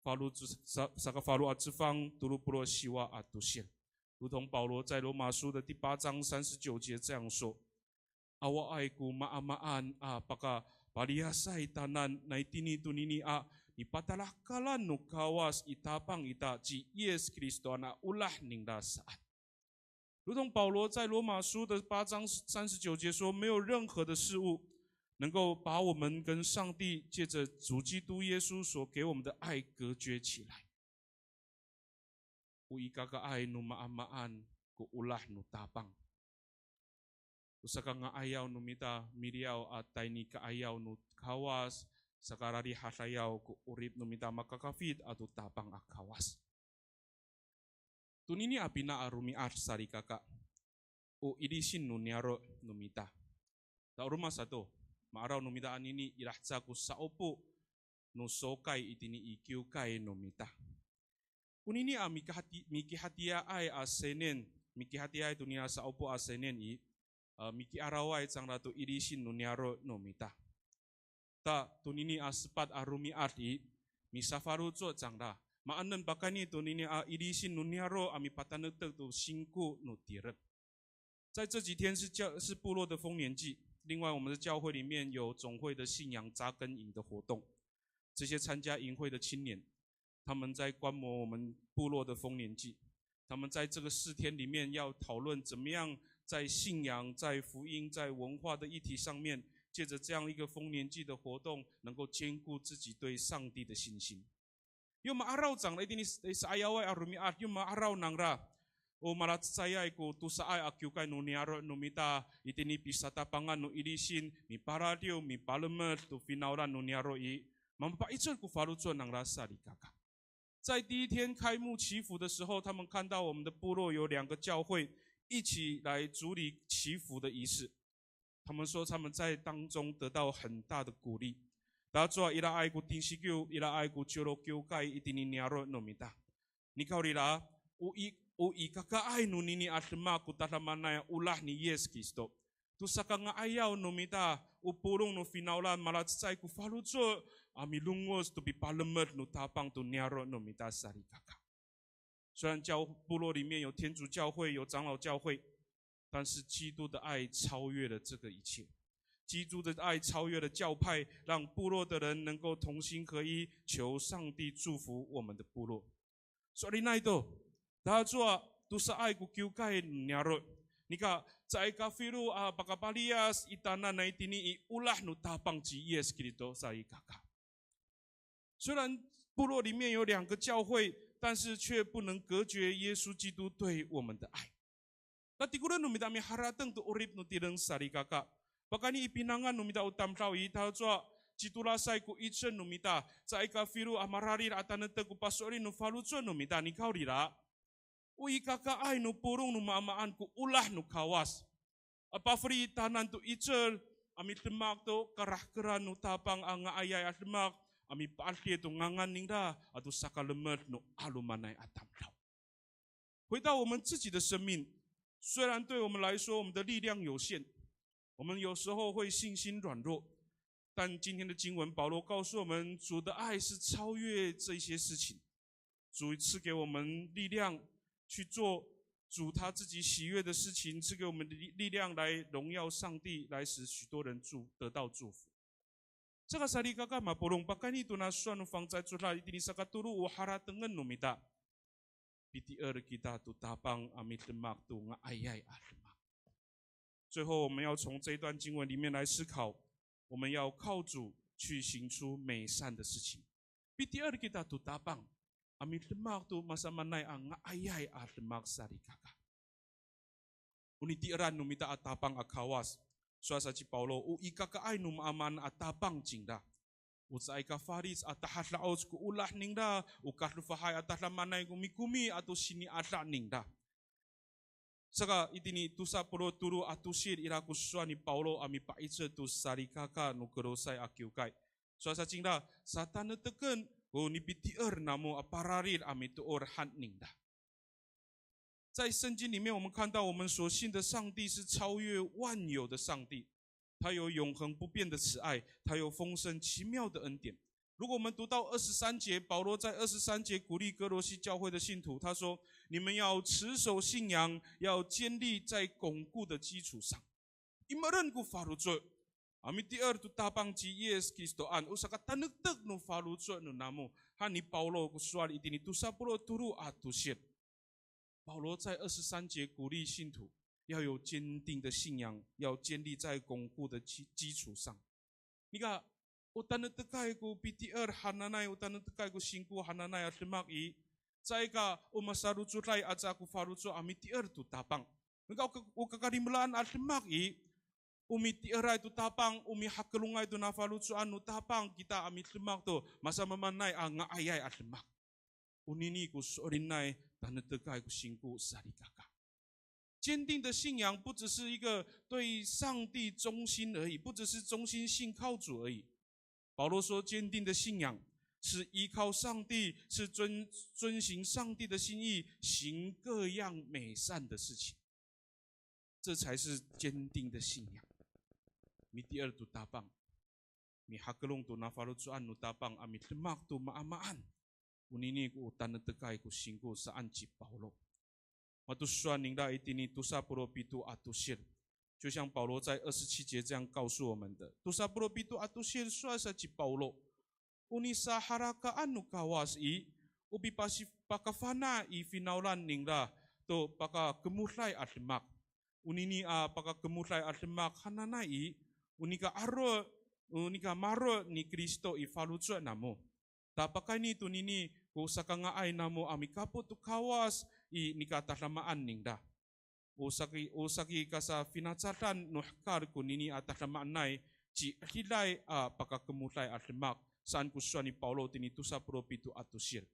falo sa-, saka falo a cefang, tolo polo' siwa a tosil. 如同保罗在罗马书的第八章三十九节这样说：Awaay ko maamaan a pakapaliyasay tanan nai tini tonini a nipatalahekalan no Kawas i Tapang ita ci Yis Kristoan a olah ningra saan. 如同保罗在罗马书的八章三十九节说，没有任何的事物能够把我们跟上帝借着主基督耶稣所给我们的爱隔绝起来。O ikakaay no maamaan ko olah no Tapang. O sakanga'ayaw no mita miliyaw a tayni ka'ayaw no Kawas, sakararihadayaw ko 'orip no mita makakafit ato Tapang a Kawas. Tonini a pina a romi'ad salikaka, o ilisin no niyaro' no mita. Ta o roma sato, ma'araw no mita anini ira haca ko sa'opo no sokay itini i kiwkay no mita. Onini a mikihati-, mikihatiyaay a seinen, mikihatiyaay tonini a sa'opo a seinen i, a, miki'araway cangra to ilisin no niyaro' no mita. Ta tonini a sepat a romi'ad i, misafaloco' cangra. Maanen pakayni tonini a ilisin no niyaro' a mipatanektek to singko no tireng. 在这几天是教-，是部落的丰年祭，另外我们的教会里面有总会的信仰扎根营的活动。这些参加营会的青年，他们在观摩我们部落的丰年祭，他们在这个四天里面要讨论怎么样在信仰、在福音、在文化的议题上面，借着这样一个丰年祭的活动，能够坚固自己对上帝的信心。Yo ma'araw cangra itini s-, sa'ayaway a romi'ad, yo ma'araw nangra. O malacecayay ko tosaay a kiwkay no niyaro' no mita, itini pisatapangan no ilisin, miparadiw, mipalemed to finawlan no niyaro' i, mamapa'icel ko faloco' nangra salikaka. 在第一天开幕祈福的时候，他们看到我们的部落有两个教会一起来主礼祈福的仪式。他们说他们在当中得到很大的鼓励。Tacowa iraay ko tinsikiw, iraay ko ciwlo kiwkay itini niyaro' no mita. Nikawrira, o i-, O ikakaay nonini a demak ko tadamaanay a olah ni Yis Kristo. To sakanga'ayaw no mita, o polong no finawlan malacecay ko faloco' a milongoc to pipalemed no Tapang to niyaro' no mita salikaka. 虽然教部落里面有天主教会、有长老教会，但是基督的爱超越了这个一切。基督的爱超越了教派，让部落的人能够同心合一，求上帝祝福我们的部落。So'elinay to, tacowa tosaay ko kiwkay niyaro'. Nika, caay kafilo a pakapaliyas i tanan a itini i olah no Tapang ci Yis Kristo salikaka. 虽然部落里面有两个教会，但是却不能隔绝耶稣基督对我们的爱。Na tikolen no mita miharateng to 'orip no tireng salikaka. Pakayni i pinangan no mita o tamdaw i, tacowa citolasay ko 'icel no mita, caay kafilo a mararid a tanektek ko paso'elin no faloco' no mita, nikawrira o ikakaay no polong no maamaan ko olah no Kawas. A pafeli tanan to 'icel a midemak to karahkeran no Tapang a nga'ayay a demak, a mipa'edil to ngangan ningra ato sakalemed no 'alomanay a tamdaw. 回到我们自己的生命，虽然对我们来说，我们的力量有限，我们有时候会信心软弱，但今天的经文，保罗告诉我们，主的爱是超越这些事情。主赐给我们力量去做主他自己喜悦的事情，赐给我们力力量来荣耀上帝，来使许多人祝得到祝福。Saka salikaka mapolong, pakayni tona sowal no fangcalay codad itini sakatolo o haratengen no mita. Pitier kita to Tapang a midemak to nga'ayay a demak. 最后，我们要从这一段经文里面来思考，我们要靠主去行出美善的事情。Pitier kita to Tapang a midemak to masamaanay a nga'ayay a demak salikaka. O nitieran no mita a Tapang a Kawas, sowal sa ci Pawlo, o ikakaay no maamaan a Tapang cingra. O caay ka falic a tahada'oc ko olah ningra, o kadofahay a tadamaanay ko mikomi ato sini'ada ningra. Saka itini tosa polo' tolo a tosil ira ko sowal ni Pawlo a mipa'icel to salikaka no Kolosay a kiwkay. Sowal sa cingra, satanekteken ko nipitier namo a pararid a mitoor han ningra. 在圣经里面，我们看到我们所信的上帝是超越万有的上帝，他有永恒不变的慈爱，他有丰盛奇妙的恩典。如果我们读到二十三节，保罗在二十三节鼓励歌罗西教会的信徒，他说：“你们要持守信仰，要坚立在巩固的基础上。” I ma'eren ko faloco' a mitier to Tapang ci Yis Kristoan, o sakatanektek no faloco' no namo, han ni Pawlo ko sowal itini tosa polo' tolo a tosil. 保罗在二十三节鼓励信徒要有坚定的信仰，要建立在巩固的基基础上。Nika, o tanektekay ko pitier hananay, o tanektekay ko singko hananay a demak i, caay ka o masalocoday aca ko faloco' a mitier to Tapang. Nika o ka- o kakalimelaan a demak i, o mitieray to Tapang, o mihakelongay to nafaloco'an no Tapang kita a midemak to masamaamaanay a nga'ayay a demak. Onini ko so'elinay tanektekay ko singko salikaka. 坚定的信仰不只是一个对上帝忠心而已，不只是忠心信靠主而已。保罗说，坚定的信仰是依靠上帝，是遵遵行上帝的心意，行各样美善的事情。这才是坚定的信仰。Mitier to Tapang, mihakelong to nafaloco'an no Tapang a midemak to maamaan. Onini ko tanektekay ko singko saan ci Pawlo. Mato sowal ningra itini tosa polo' pito a tosil. 就像保罗在二十七节这样告诉我们的。Tosa polo' pito a tosil sowal sa ci Pawlo. O nisaharakaan no Kawas i, o pipasi- pakafana' i finawlan ningra to pakakemoday a demak. Onini a pakakemoday a demak hananay i, o nika aro', o nika maro' ni Kristo i faloco' namo. Ta pakayni tonini ko sakanga'ay namo a mikapot to Kawas i nika tadamaan ningra. O saki, o saki kasafinacadan no hekal konini a tadamaanay, ci'edilay a pakakemoday a demak, saan ko sowal ni Pawlo tini tosa polo' pito a tosil.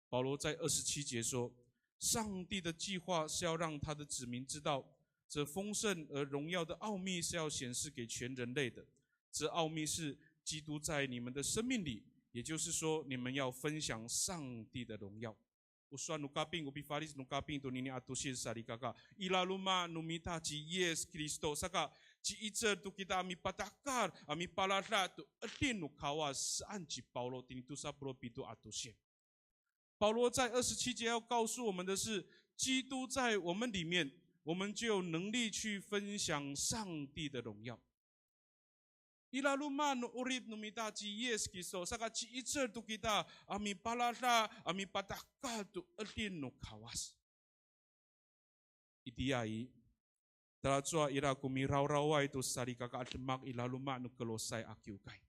保罗在二十七节说，上帝的计划是要让他的子民知道，这丰盛而荣耀的奥秘是要显示给全人类的。这奥秘是基督在你们的生命里，也就是说，你们要分享上帝的荣耀。o sowal no kaping, o pifalic no kaping tonini a tosil salikaka. I laloma' no mita ci Yis Kristo, saka ci'icel to kita a mipatahkal, a mipalada' to 'edil no Kawas saan ci Pawlo tini tosa polo' pito a tosil. 保罗在二十七节要告诉我们的是，基督在我们里面，我们就有能力去分享上帝的荣耀。I laloma' no 'orip no mita ci Yis Kristo, saka ci'icel to kita a mipalada', a mipatahkal to 'edil no Kawas. Itiya i, talacowa ira ko mirawraway to salikaka a demak i laloma' no Kolosay a kiwkay.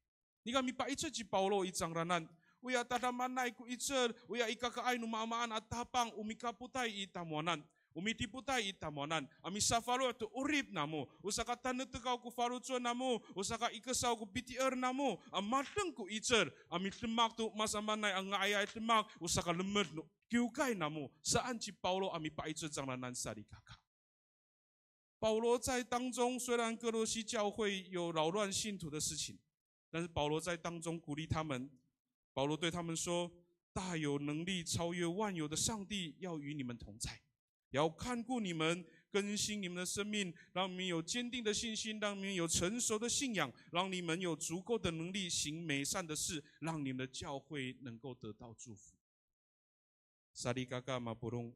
Nika mipa'icel ci Pawlo i cangraanan, oya tadamaanay ko 'icel, oya i kakaay no maamaan a Tapang o mikapotay i tamowanan, o midipotay i tamowanan, a misafaloh to 'orip namo, o sakatanektek aw ko faloco' namo, o sakaikesaw ko pitier namo, a madeng ko 'icel, a midemak to masamaanay a nga'ayay demak, o sakalemed no kiwkay namo, saan ci Pawlo a mipa'icel cangraanan salikaka. 保罗在当中，虽然歌罗西教会有扰乱信徒的事情，但是保罗在当中鼓励他们。保罗对他们说：“大有能力、超越万有的上帝要与你们同在，要看顾你们，更新你们的生命，让你们有坚定的信心，让你们有成熟的信仰，让你们有足够的能力行美善的事，让你们的教会能够得到祝福。” Salikaka mapolong,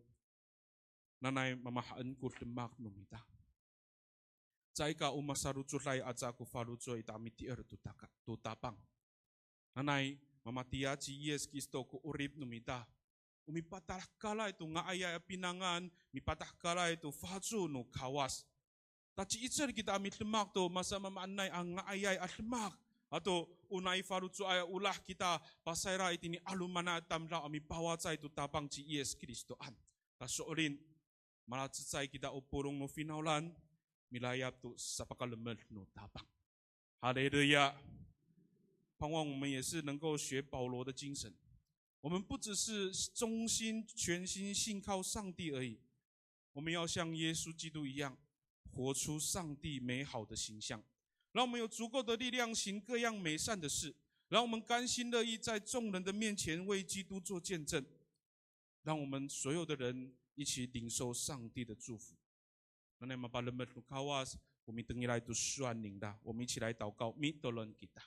nanay mamahaen ko demak no mita. Caay ka o masalocoday aca ko faloco' ita a mitier to taka, to Tapang. Nanay mamatiya ci Yis Kristo ko 'orip no mita. O mipatahkalay to nga'ayay a pinangan, mipatahkalay to faco no Kawas. Ta ci'icel kita a midemak to masamaamaanay a nga'ayay a demak. Ato o nai faloco'ay a olah kita pasayra itini 'alomanay a tamdaw a mipawacay to Tapang ci Yis Kristoan. Ta so'elin, malacecay kita o polong no finawlan, milayap to sapakalemed no Tapang. 哈利路亚！盼望我们也是能够学保罗的精神，我们不只是忠心、全心信靠上帝而已，我们要像耶稣基督一样，活出上帝美好的形象，让我们有足够的力量行各样美善的事，让我们甘心乐意在众人的面前为基督做见证，让我们所有的人一起领受上帝的祝福。Nanay mapalemed no Kawas, o mitengilay to sowal ningra. 我们一起来祷告，mitolon kita.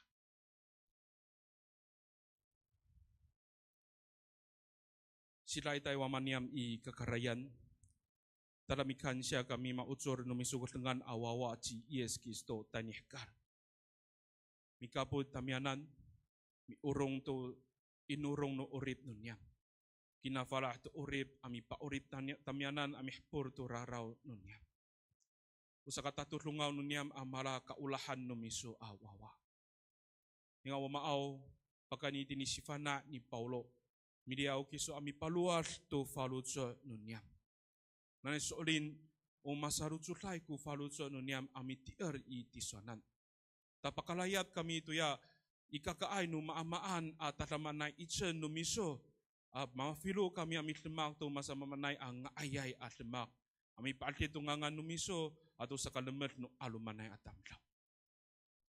Sidaitay Wama niyam i kakarayan, tada mikansiya kami ma'ocor no miso ko dengan a wawa ci Yis Kristo tayni hekal. Mikapot tamiyanan, miorong to inorong no 'orip no niyam. Kinafalah to 'orip a mipa'orip tani-, tamiyanan a mihepol to raraw no niyam. O sakatatodongaw no niyam a mala kaolahan no miso a wawa. Ninga Wamaaw, pakayni tini sifana' ni Pawlo, miliyaw kiso a mipalowad to faloco' no niyam. Nanay so'elin, o masalocoday ko faloco' no niyam a mitier i tisowanan. Ta pakalayap kami toya i kakaay no maamaan a tadamaanay 'icel no miso, a mafilo kami a midemak to masamaamaanay a nga'ayay a demak, a mipa'edil to ngangan no miso ato sakalemed no 'alomanay a tamdaw.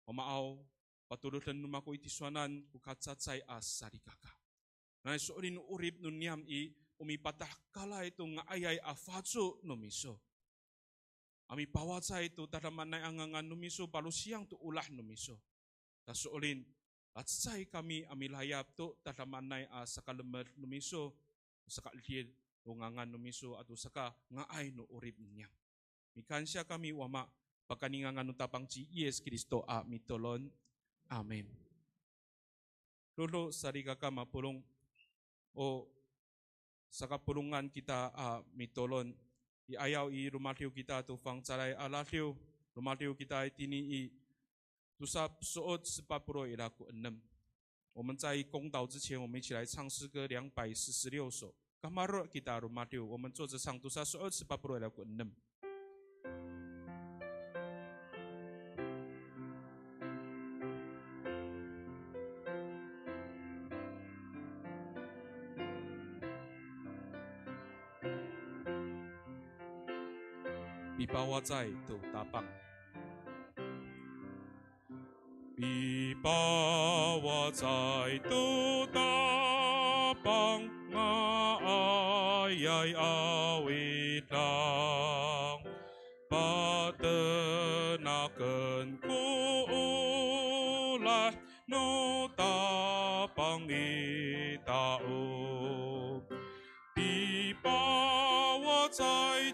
Wamaaw, patoroden no mako i tisowanan ko kacacay a salikaka. Nanay so'elin no 'orip no niyam i, o mipatahkalay to nga'ayay a faco no miso, a mipawacay to tadamaanay a ngangan no miso, palosiyang to olah no miso. Ta so'elin, lacecay kami a milayap to tadamaanay a sakalemed no miso, saka'edil no ngangan no miso ato sakanga'ay no 'orip no niyam. Mikansiya kami Wama, pakayni ngangan no Tapang ci Yis Kristo a mitolon. Amin. Dodo salikaka mapolong, o sakapolongan kita a mitolon. I ayaw i romadiw kita to fangcalay a radiw, romadiw kita itini i tosa so'ot sepat polo' ira ko enem. 我们在公祷之前，我们一起来唱诗歌两百四十六首。Kamaro' kita romadiw, 我们坐着唱 tosa so'ot sepat polo' ira ko enem. Pipawacay to Tapang. Pipawacay to Tapang ngaan. Iyay a widang, patenaken ko olah no Tapang i tao. Pipawacay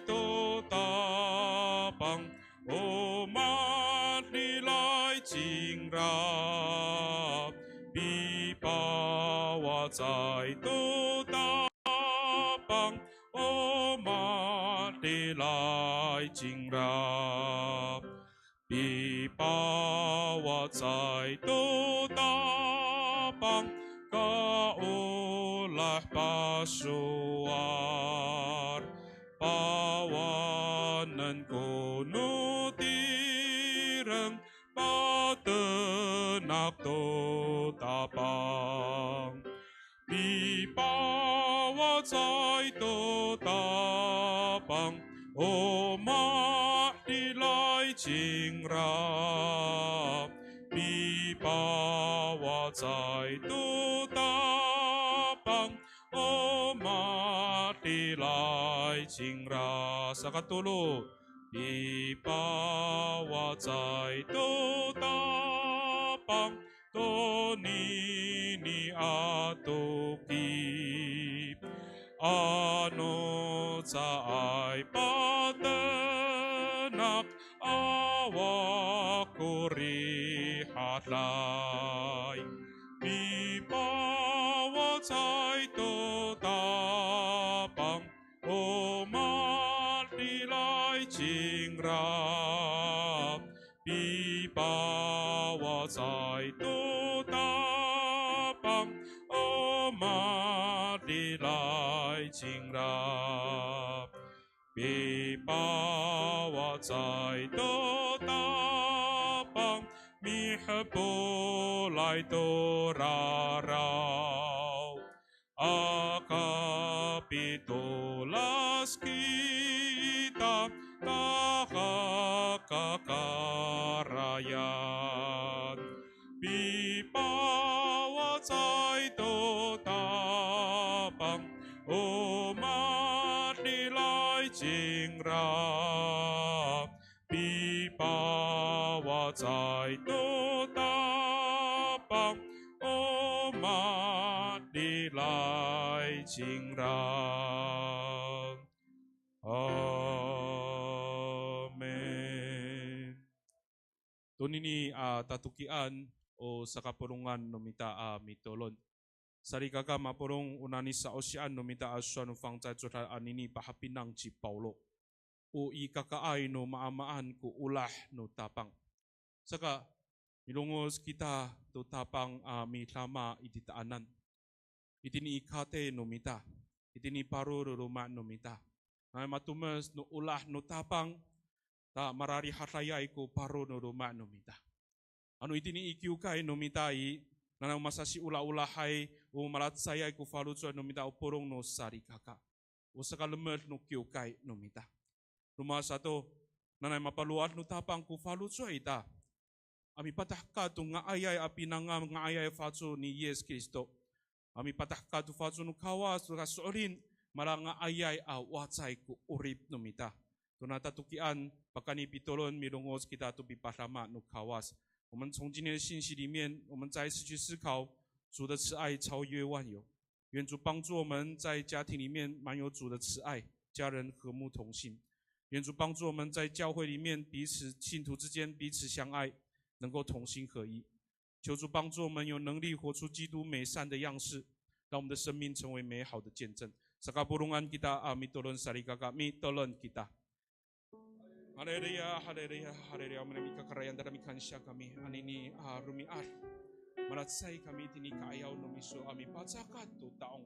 to Tapang, o madilay cingra. Pipawacay to Tapang, o madilay cingra. Pipawacay to Tapang, kaolah pasowal. Pawanen ko no tireng, patenak to Tapang. Pipawacay to Tapang, o madilay cingra. Pipawacay to Tapang, o madilay cingra. Sakatolo. Pipawacay to Tapang, tonini a toki. Ano caay patenak, awa ko rihaday. Pipawacay to Tapang, o madilay cingra. Pipawacay to Tapang, o madilay cingra. Pipawacay to Tapang, mihepolay to raraw. Aka pitolas kita, tahak a karayan. Pipawacay to Tapang, o madilay cingra. Pipawacay to Tapang, o madilay cingra. Amin. Tonini a tatokian, o sakapolongan no mita a mitolon. Salikaka mapolong, o nani sa'osian no mita a sowal no fangcalay codad anini pahapinang ci Pawlo. O ikakaay no maamaan ko olah no Tapang. Saka, milongoc kita to Tapang a midama i titaanan. Itini i katey no mita. Itini paro no loma' no mita. Nanay matomes no olah no Tapang, ta mararihadayay ko paro no loma' no mita. Ano itini i kiwkay no mita i, nanay o masasiolaolahay, o malacecayay ko faloco' no mita o polong no salikaka. O sakalemed no kiwkay no mita. Roma sato, nanay mapalowad no Tapang ko faloco' ita a mipatahekal to nga'ayay a pinangan, nga'ayay a faco ni Yis Kristo. A mipatahekal to faco no Kawas to kaso'elin, malanga'ayay a wacay ko 'orip no mita. Tona tatokian, pakayni pitolon, milongoc kita to pipadama no Kawas. 我们从今天的信息里面，我们再一次去思考主的慈爱超越万有。愿主帮助我们在家庭里面满有主的慈爱，家人和睦同心。愿主帮助我们在教会里面彼此信徒之间彼此相爱，能够同心合一。求主帮助我们有能力活出基督美善的样式，让我们的生命成为美好的见证。Sakapolongan kita a mitolon salikaka, mitolon kita. Haleluya, haleluya, haleluya. Manami kakarayan, tada mikansiya kami anini a romi'ad. Malacecay kami tini ka'ayaw no miso a mipacakat to ta'ong.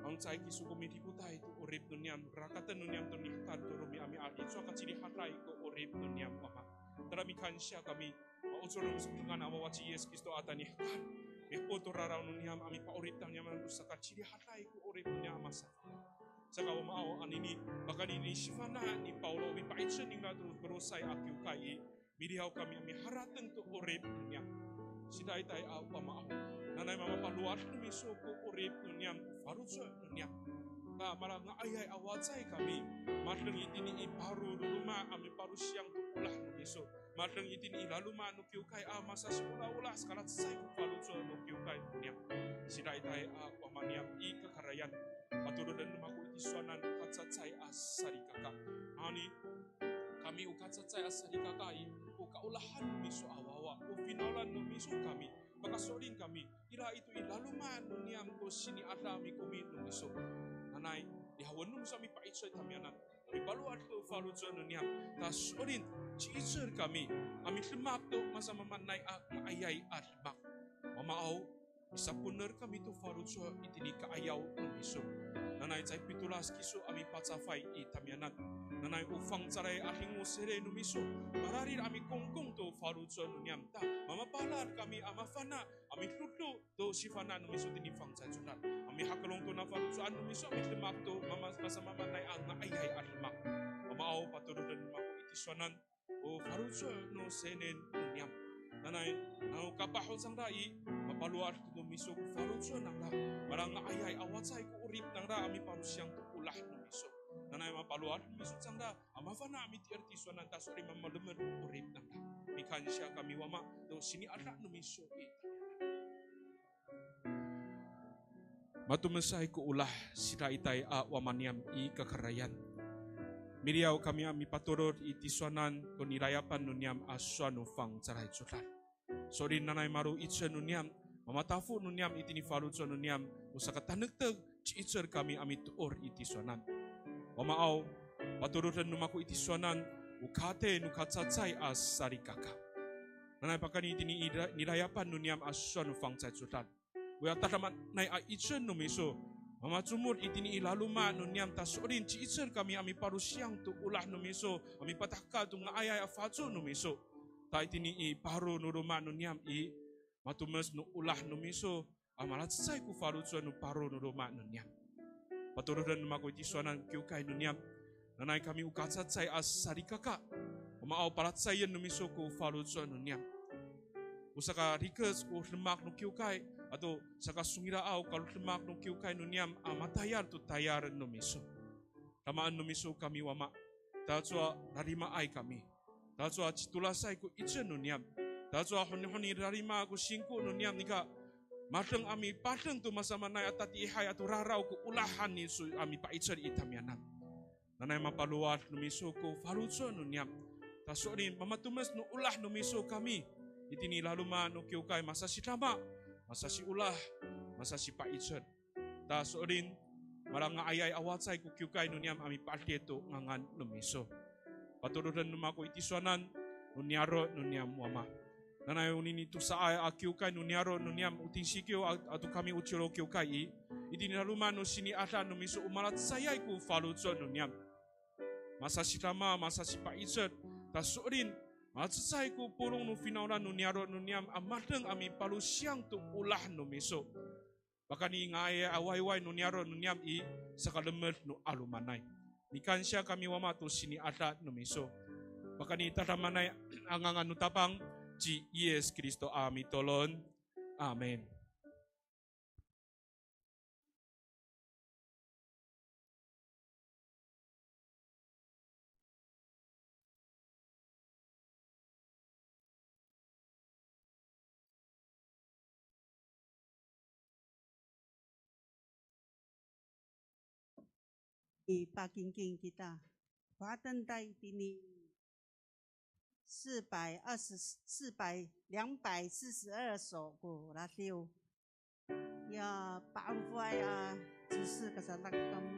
Mangcay kiso ko midipotay to 'orip no niyam, rakaten no niyam to nihekal to romi'ami'ad i, cowa ka cirihaday ko 'orip no niyam, Wama. Tada mikansiya kami, ma'ocor no miso ko dengan a wawa ci Yis Kristo a tada nihekal. Mihepol to raraw no niyam a mipa'orip tangasa niyam to saka cirihaday ko 'orip no niyam a masa. Saka Wama aw, anini, pakayni i sifana' ni Pawlo, mipa'icel ningra to Kolosay a kiwkay i, miliyaw kami a miharateng to 'orip no niyam. Sida'itay a Wama aw, nanay mamapalowad no miso ko 'orip no niyam, ko faloco' no niyam. Ta malanga'ayay a wacay kami, madeng itini i paro no loma' a mipalosiyang to olah no miso. Madeng itini i laloma' no kiwkay a masasiolaolah sakalacecay ko faloco' no kiwkay no niyam. Sidaitay a wama niyam i kakarayan, patoroden no mako i tisowanan o kacacay a salikaka. Ani, kami o kacacay a salikaka i, o kaolahan no miso a wawa, o finawlan no miso kami, pakaso'elin kami, ira ito i laloma' no niyam ko sini'ada mikomi no miso. Nanay, lihawen no miso a mipa'icel tamiyanan. Mipalowad to faloco' no niyam, ta so'elin, ci'icel kami a midemak to masamaamaanay a nga'ayay a demak. Wama aw, misaponer kami to faloco' itini ka'ayaw no miso. Nanay caay pitolas kiso a mipacafay i tamiyanan. Nanay o fangcalay a 'Adingo Seyrey no miso, mararid a mikongkong to faloco' no niyam, ta mamapalal kami a mafana' a midodo to sifana' no miso tini fangcalay codad, a mihakelong to nafaloco'an no miso a midemak to mama, masamaamaanay a nga'ayay a demak. Wama aw, patoroden no mako i tisowanan o faloco' no seinen no niyam. Nanay, nano kapah ho cangra i, mapalowad to miso ko faloco' nangra. Malanga'ayay a wacay ko 'orip nangra a mipalosiyang to olah no miso. Nanay mapalowad no miso cangra a mafana' a miti'er tisowanan ta so'elin mamalemed ko 'orip nangra. Mikansiya kami wama to sini'ada no miso i. Matomesay ko olah, sidaitay a wama niyam i kakarayan. Miliyaw kami a mipatorod i tisowanan to nilayapan no niyam a sowal no fangcalay codad. So'elin nanay malo'icel no niyam, mamatafo no niyam itini faloco' no niyam, o sakatanektek ci'icel kami a mitoor i tisowanan. Wama aw, patoroden no mako i tisowanan o katey no kacacay a salikaka. Nanay pakayni itini i la, nilayapan no niyam a sowal no fangcalay codad, oya tadamaanay a 'icel no miso, mamacomod itini i laloma' no niyam ta so'elin ci'icel kami a mipalosiyang to olah no miso, a mipatahekal to nga'ayay a faco no miso. Ta itini i paro no loma' no niyam i, matomes no olah no miso a malacecay ko faloco' no paro no loma' no niyam. Patoroden no mako i tisowanan kiwkay no niyam. Nanay kami o kacacay a salikaka. Wama aw, palacecayen no miso ko faloco' no niyam. O sakarikec ko demak no kiwkay, ato sakasongila'aw ko demak no kiwkay no niyam a matayal to tayal no miso. Damaen no miso kami wama. Tacowa rarimaay kami. Tacowa citolasay ko 'icel no niyam. Tacowa honihoni rarima ko singko no niyam, nika madeng a mipadeng to masamaanay a tatiihay ato raraw ko olahan iso a mipa'icel i tamiyanan. Nanay mapalowad no miso ko faloco' no niyam. Ta so'elin mamatomes no olah no miso kami. Itini laloma' no kiwkay masasidama, masasiolah, masasipa'icel. Ta so'elin, malanga'ayay a wacay ko kiwkay no niyam a mipa'edil to ngangan no miso. Patoroden no mako i tisowanan no niyaro' no niyam wama. Nanay onini tosaay a kiwkay no niyaro' no niyam o tingsikiw a, ato kami o ciwlo kiwkay i, itini laloma' no sini'ada no miso o malacecayay ko faloco' no niyam. Masasidama, masasipa'icel, ta so'elin, malacecay ko polong no finawlan no niyaro' no niyam a madeng a mipalosiyang to olah no miso. Pakayni nga'ayay a wayway no niyaro' no niyam i, sakalemed no 'alomanay. Mikansiya kami wama to sini'ada no miso. Pakayni tadamaanay a ngangan no Tapang, ci Yis Kristo a mitolon. Amin. I pakingking kita. Fohaten ta itini 四百二十, 四百, 两百四十二首 ko radiw. Ya pa'efoay a 执事 kasadak kamo.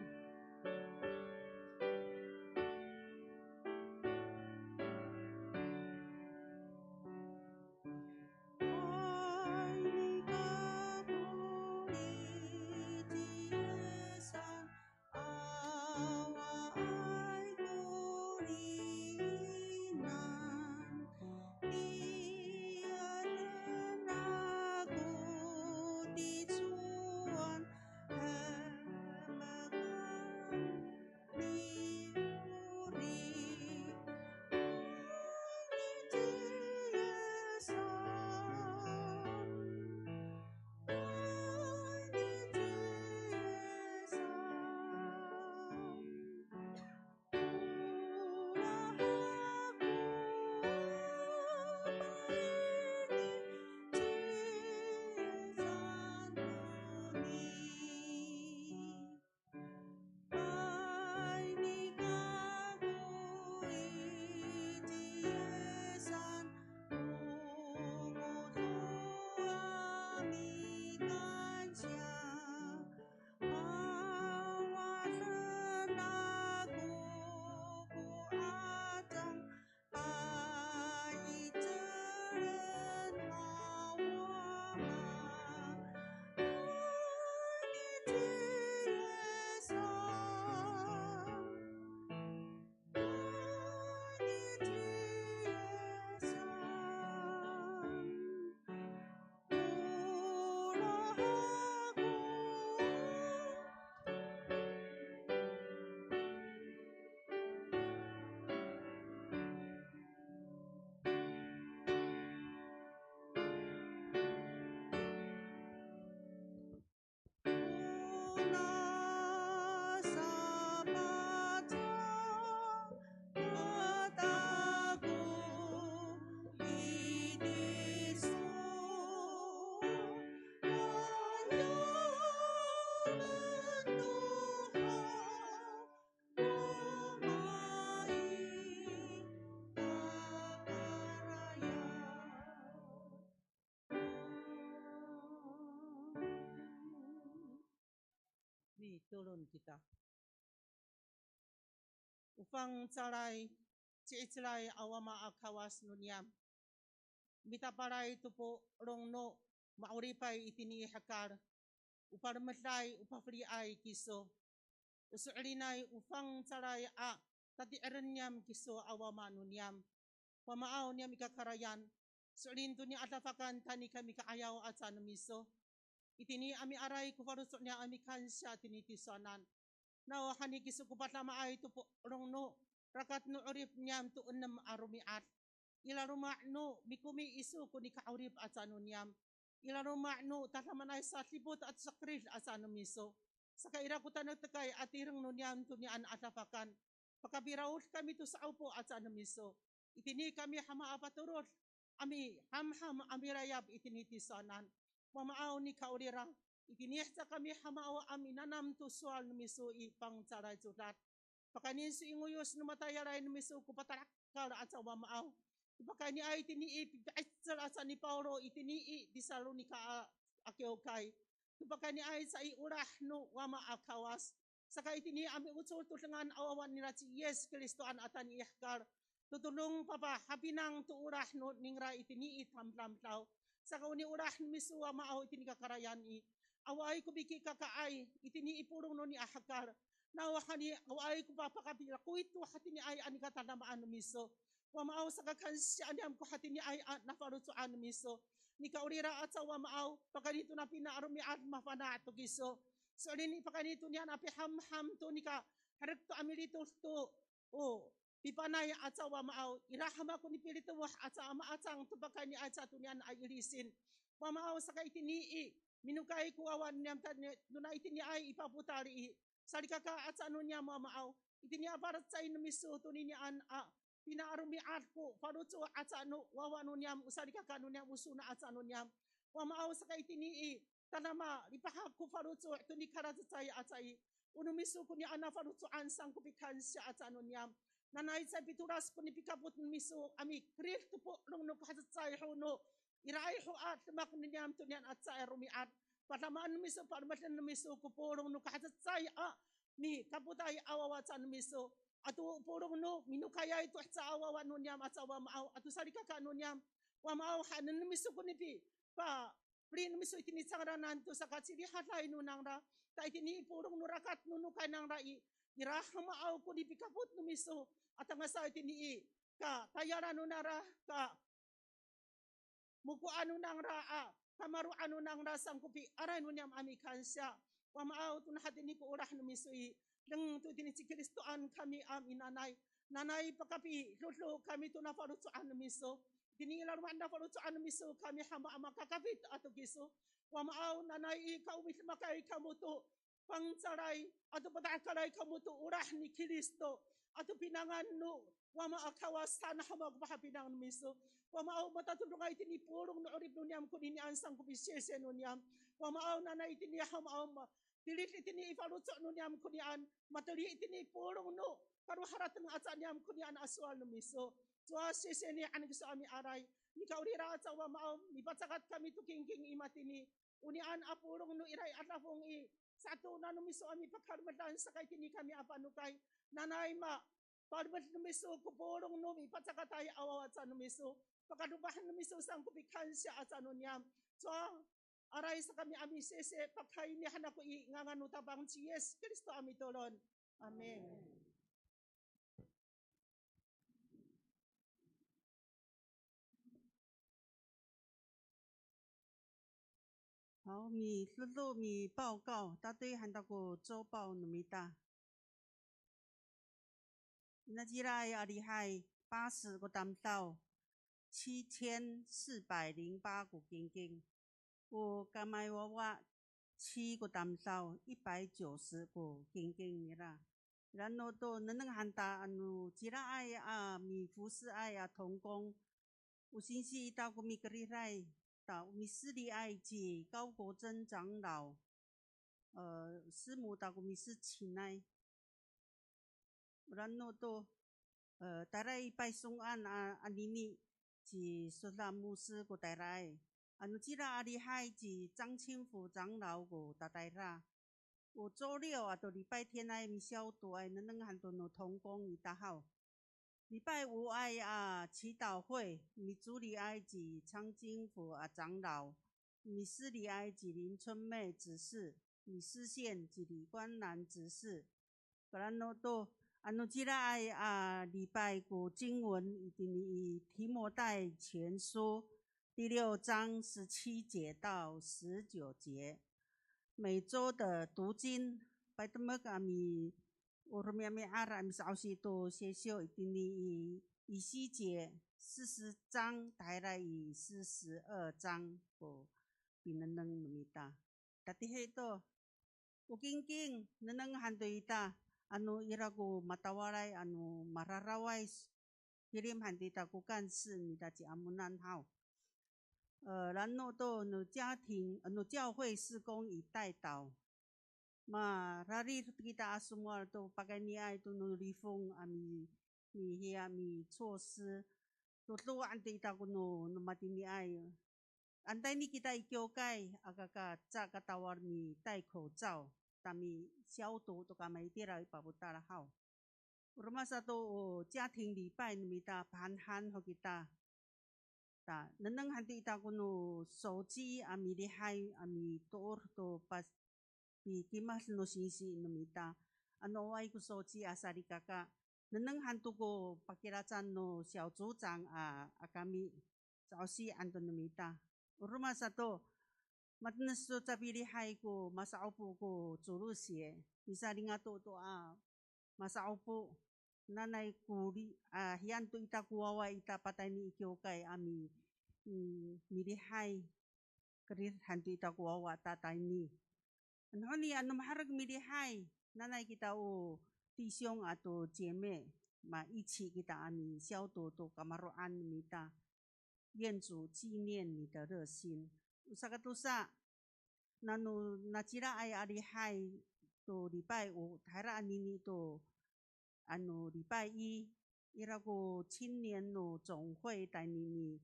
Mitolon kita. O fangcalay, ci'icelay a Wama a Kawas no niyam. Mitapalay to polong no ma'oripay itini i hekal. O palemeday, o pafeliay kiso. O so'elinay, o fangcalay a tati'eren niyam kiso a Wama no niyam. Wamaaw niyam i kakarayan, so'elin to niya a dafakan tayni kami ka'ayaw aca no miso. Itini a miaray ko faloco' niyam a mikansiya tini tisowanan. Nawhani kiso ko padamaay to polong no rakat no 'orip niyam to enem a romi'ad. I laloma' no mikomi iso ko nika'orip aca no niyam. I laloma' no tadamaanay sa dipot ato sakerid aca no miso. Saka ira ko tanektekay a tireng no niyam to niyaan a dafakan. Pakapiraod kami to sa'opo aca no miso. Itini kami hama a patorod a mihamham a milayap itini tisowanan. Wamaaw nikawrira, itini haca kami hamaaw a minanam to sowal no miso i fangcalay codad. Pakayni iso i ngoyos no matayalay no miso ko patalahekal aca Wamaaw. To pakayniay itini i pipa'icel aca ni Pawlo itini i Tisalonika a, a kiwkay. To pakayniay sa i olah no Wama a Kawas. Saka itini a miocor to dengan a wawa nira ci Yis Kristoan a tayni i hekal. To todong papahapinang to olah no ningra itini i tamdamdaw. Saka o niolah no miso Wamaaw itini kakarayan i, awaay ko pikikakaay itini i polong no niyam a hekal. Nawhani awaay ko papakapilakowit to hatiniay a nikatadamaan no miso. Wamaaw saka kansiya niyam ko hatiniay a nafaloco'an no miso. Nikawrira aca Wamaaw, pakayni to na pina a romi'ad mafana' to kiso. So'elin i pakayni to niyaan a pihamham to nika herek to a militod to o pipanay aca Wamaaw, ira hama ko nipilitewah aca a maacang to pakayniay aca to niyaan a ilisin. Wamaaw saka itini i, minokay ko wawa no niyam tayni, tona itiniay i papotal i, salikaka aca no niyam Wamaaw, itini a palacecay no miso to ninian a pina a romi'ad ko faloco' aca no wawa no niyam, o salikaka no niyam, o sona aca no niyam. Wamaaw saka itini i, tadama lipahak ko faloco' to nikalacecay aca i, o no miso ko niyaan a faloco'an saan ko pikansiya aca no niyam. Nanay caay pitolas ko nipikapot no miso a mikerid to polong no kahacecay ho no iraay ho a demak no niyam to niyaan aca a romi'ad. Padamaan no miso, palemeden no miso ko polong no kahacecay a mikapotay a wawa aca no miso. Ato polong no minokayay to haca a wawa no niyam aca Wamaaw, ato salikaka no niyam. Wamaaw, haenen no miso ko nipi pa peli no miso itini cangraan to sakacirihaday no nangra, ta itini i polong no rakat no nokay nangra i, ira hamaaw ko nipikapot no miso, a tangasa itini i katayalan no nangra, kamokoan no nangra a kamaro'an no nangra saan ko piaray no niyam a mikansiya. Wamaaw, tona hatini ko olah no miso i, deng to itini ci Kristoan kami a minanay. Nanay pakapidodo kami to nafaloco'an no miso. Itini i laloma' nafaloco'an no miso kami hama a makakafit ato kiso. Wamaaw, nanay i ka o midemakay kamo to fangcalay ato patahekalay kamo to olah ni Kristo ato pinangan no Wama a Kawas saan hama ko pahapinang no miso. Wamaaw, matatodongay itini polong no 'orip no niyam koninian saan ko pisiyasiya no niyam. Wamaaw, nanay itini hamaaw ma tilid itini i faloco' no niyam koniyaan, mateli itini i polong no kaloharateng aca niyam koniyaan a sowal no miso. Cowa sisini han kiso a miaray. Nikawrira aca Wamaaw, mipacakat kami to kingking i matini. Oniyaan a polong no iraay a dafong i, sato nano miso a mipakalemedan saka itini kami a panokay. Nanay ma palemed no miso ko polong no mipacakatay a wawa aca no miso. Pakadofahen no miso saan ko pikansiya aca no niyam. Cowa aray sa kami a misisi, pakayni han ako i ngangan no Tapang ci Yis Kristo a mitolon. Amin. Haw, midodo mipawkaw, tatoy han ta ko copaw no mita. Nacila i adihay, 八十 ko tamdaw, 七千四百零八 ko kingking. O kamay wawa, 七 ko tamdaw, 一百九十 ko kingking nira. Ira no to nengneng han ta ano cilaay a mifosiay a 同工, o singsi ita ko mikeriday, ta o miseliay ci 高国珍长老.呃，师母 ta ko misecinay. Orano to, e, tayra i Paysongan a, anini ci Soda 牧师 ko tayraay. Ano cila a lihay ci 张清福长老 ko tatayra. O 周六 ato 礼拜天 ay mi消毒 ay nengneng han to no 同工 ita haw. 礼拜五 ay a 祈祷会, micoli ay ci 张清福 a 长老, miseli ay ci 林春妹执事, misesien ci 李冠南执事. Orano to, ano cilaay a lipay ko 经文 itini i 提摩太前书第六章十七节到十九节。每周的读经, paytemek a mi, o romi'ami'ad a misa'osi to sisiw itini i, i 希伯来四十章 tahira i 四十二章 ko pinengneng no mita. Tatihi to, o kingking, nengneng han to ita, ano ira ko matawalay, ano mararaway, kilim han to ita ko 干事 no mita ci Amonan haw. E, orano to no 家庭, no 教会事工与代祷. Mararid kita a somowal to pakayniay to no lifong a mi, mihiya mi措施. Dodoen to ita ko no, no matiniay. Ano tayni kita i kiwkay, aka ka, ca katawal mi 戴口罩, ta mi消毒 to kamay itira i papotal haw. O roma sato o 家庭礼拜 no mita, pahanhan ho kita. Ta, nengneng han to ita ko no 手机 a milihay a mitoor to pas, pikimad no singsi no mita. Ano awaay ko 手机 a salikaka, nengneng han to ko pakilacan no 小组长 a, a kami, sa'osian to no mita. O roma sato, matenes to capilihay ko masa'opo ko 主日学, misalingato to a masa'opo, nanay ko li, a, hiyan to ita ko wawa ita patayni i kiwkay a mi, mm, milihay, kerid han to ita ko wawa tatayni. Anohoni ano maherek milihay, nanay kita o 弟兄 ato 姐妹, ma, 一起 kita a mi消毒 to kamaro'an no mita. 愿主纪念你的热心。O sakatosa, nano nacilaay a lihay to 礼拜五, tahira anini to, ano 礼拜一, ira ko 青年 no 总会 tayni mi,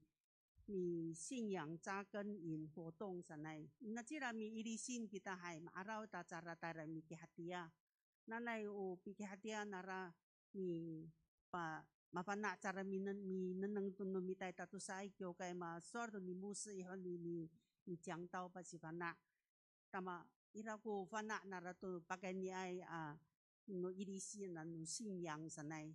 mi 信仰扎根营活动 sanay. Nacila miilisin kita hay, ma'araw ta cara tayra mikihatiya. Nanay o pikihatiya nara mi, pa, mafana' cara minen, minengneng to no mita i tatosaay kiwkay, masowal to ni 牧师 i honi mi, mi 讲道 pasifana'. Tama, ira ko fana' nara to pakayniay a, no ilisin a no 信仰 sanay.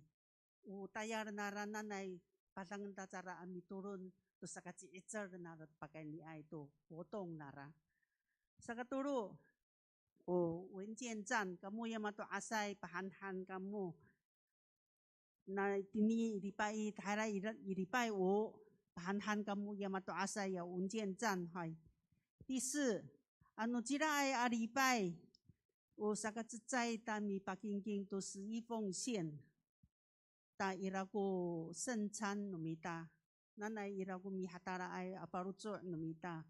O tayal nara nanay padangen ta cara a mitolon to sakaci'icel nara to pakayniay to 活动 nara. Sakatolo, o 文健站, kamo ya mato'asay, pahanhan kamo. Na itini i lipay i, tahira i, i lipay o, pahanhan kamo ya mato'asay ya 文健站, hay. 第四, ano cilaay a lipay, o sakacecay ta mipakingking to 十一奉献. Ta ira ko 圣餐 no mita. Nanay ira ko mihatalaay a faloco' no mita.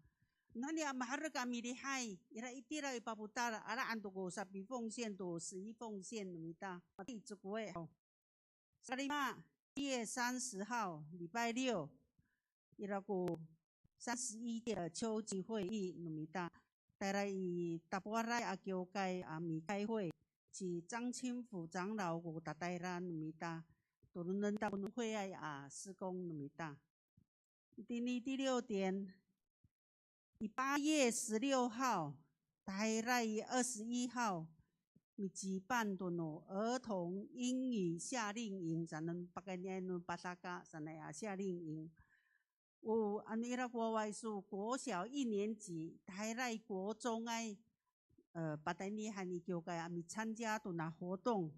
Nani a maherek a milihay, ira itira i papotal, alaen to ko sapi奉献 to 十一奉献 no mita. Mati cekuwe. Sakalima, 一月三十号, 礼拜六, ira ko 三十一届的秋季会议 no mita. Tayra i Tapowaray a kiwkay a mi开会, ci 张清福长老 ko tatayra no mita. Tolonen ta ko no 会爱 a 施工 no mita. Itini 第六点, i 八月十六号, tahira i 二十一号, mi举办 to no 儿童英语夏令营, sanay pakayni no Pasaka, sanay a 夏令营. O, ano ira ko wawa iso 国小一年级, tahira i 国中 ay, e, patayni han i kiwkay a mi参加 to na 活动.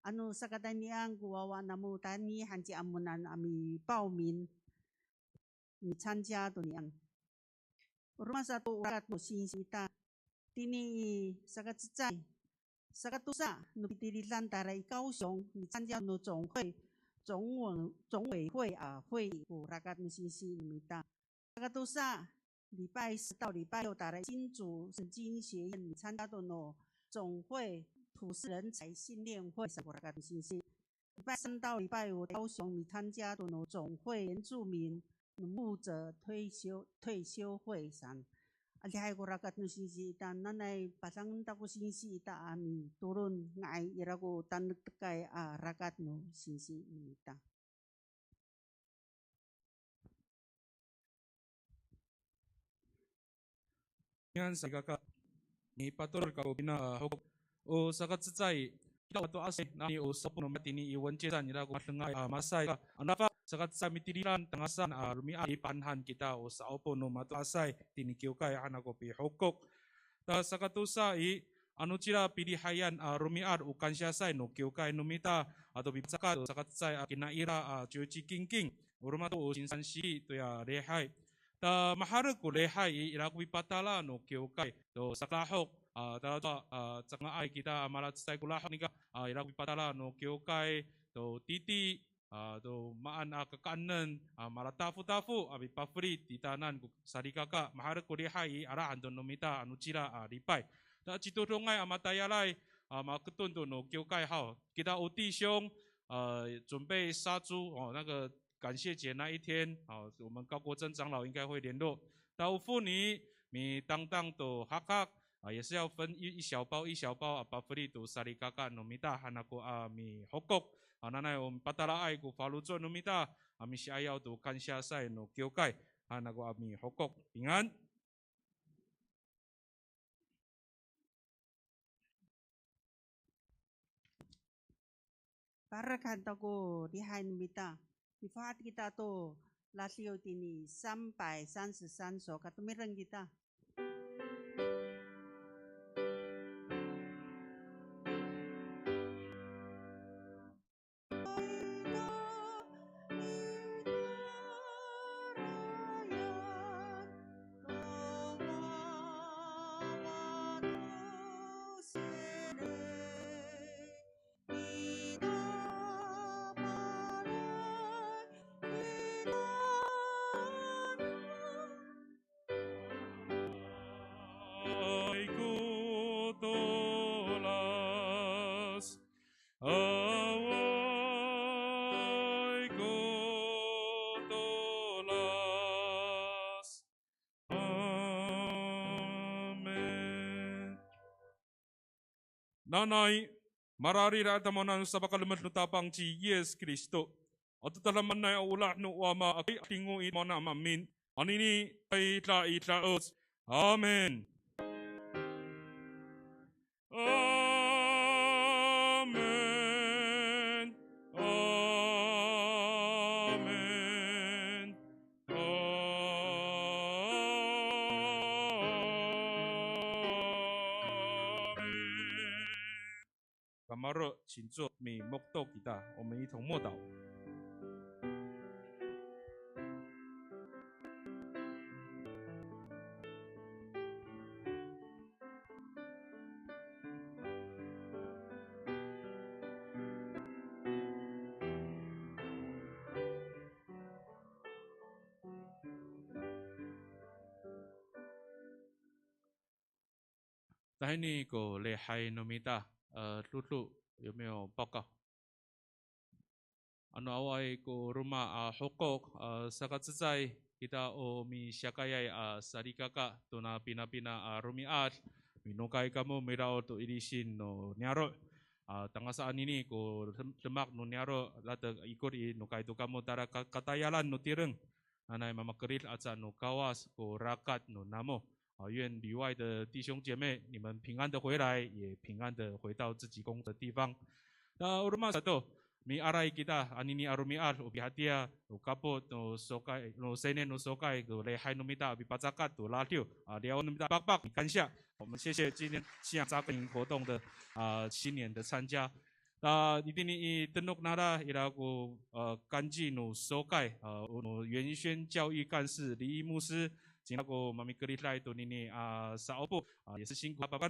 Ano sakataynian ko wawa namo, tayni han ci Amonan a mi报名, mi参加 to niyam. O roma sato o rakat no singsi ita. Tini i sakacecay, sakatosa no pitilidan tayra i 高雄, mi参加 no 总会, 总委, 总委会 a 会议 ko rakat no singsi no mita. Sakatosa, 礼拜四到礼拜六 tayra i 新竹圣经学院 mi参加 to no 总会普世人才训练会 sa ko rakat no singsi. 礼拜三到礼拜五 高雄 mi参加 to no 总会原住民 no 牧者退休退休会 saan. Adihay ko rakat no singsi ita, nanay padangen ta ko singsi ita a mitolon nga'ay ira ko tanektekay a rakat no singsi no mita. Ngan salikaka, mipatorod kako kina, a, hokok. O sakacecay, kita o mato'asay, nani o sa'opo no matini i 文健站 ira ko madengay, a, masay ka, a, nafa, sakacecay mitilidan, tangasan, a, romi'ad i pahanhan kita o sa'opo no mato'asay, tini kiwkay, han ako pihokok. Ta sakatosa i, anocila pilihayan a romi'ad o kansiyasay no kiwkay no mita, ato pipacakat to sakacecay a kinaira a ciwcikingking, o roma to o sinsansi toya lihay. Ta maherek ko lihay i, ira ko pipatala no kiwkay to sakalahok, a, talacowa, a, caka nga'ay kita a malacecay ko lahok nika, a, ira ko pipatala no kiwkay to titi, a, to maan a kakaenen, a, malatafotafo a mipafeli titaanan ko salikaka, maherek ko lihay i, ala han to no mita anocila a lipay. Ta citodongay a matayalay, a, maketon to no kiwkay haw. Kita o 弟兄, a, 准备杀猪, o, 那个感谢节那一天, o, 我们高国珍长老应该会联络。Ta o 妇女, mitangtang to hakhak, a, 也是要分一，一小包一小包 a pafeli to salikaka no mita han ako a mihokok. A, nanay o mipatalaay ko faloco' no mita, a misi'ayaw to kansiyasay no kiwkay han ako a mihokok. 平安。 Paherek han to ko lihay no mita. Mifohat kita to ladiw tini 三百三十三首, katomireng kita. Ay ko tolas, awaay ko tolas. Amin. Nanay mararid a tamowanan sapakalemed no Tapang ci Yis Kristo, ato tadamaanay a olah no Wama a kaidingo i tamowanan a maemin, anini a idaidaoc. Amin. Amin. Amin. Amin. Kamaro', 请坐, mimokto kita, 我们一同默祷。 Tahini ko lihay no mita, e, dodo, 有没有报告? Ano awaay ko roma a hokok, a, sakacecay kita o misiyakayay a salikaka tona pinapina a romi'ad, minokay kamo miraod to ilisin no niyaro'. A, tangasa anini ko dem-, demak no niyaro', latek ikor i, nokay to kamo tara ka-, katayalan no tireng. Nanay mamakerid aca no Kawas ko rakat no namo. 啊，愿旅外的弟兄姐妹，你们平安的回来，也平安的回到自己工作的地方。Na o roma sato, miaray kita, anini a romi'ad, o pihatiya, o kapot, no sokay, no seinen no sokay, ko lihay no mita, o pipacakat, to ladiw, a, liyaw no mita pakpak, 感谢。我们谢谢今天信仰扎根营活动的，啊，青年的参加。 Ta itini i tenok nara ira ko, e, kanji no sokay, e, o no 原宣教育干事李一牧师, cingra ko mamikeriday tonini a sa'opo, a, 也是辛苦他爸爸。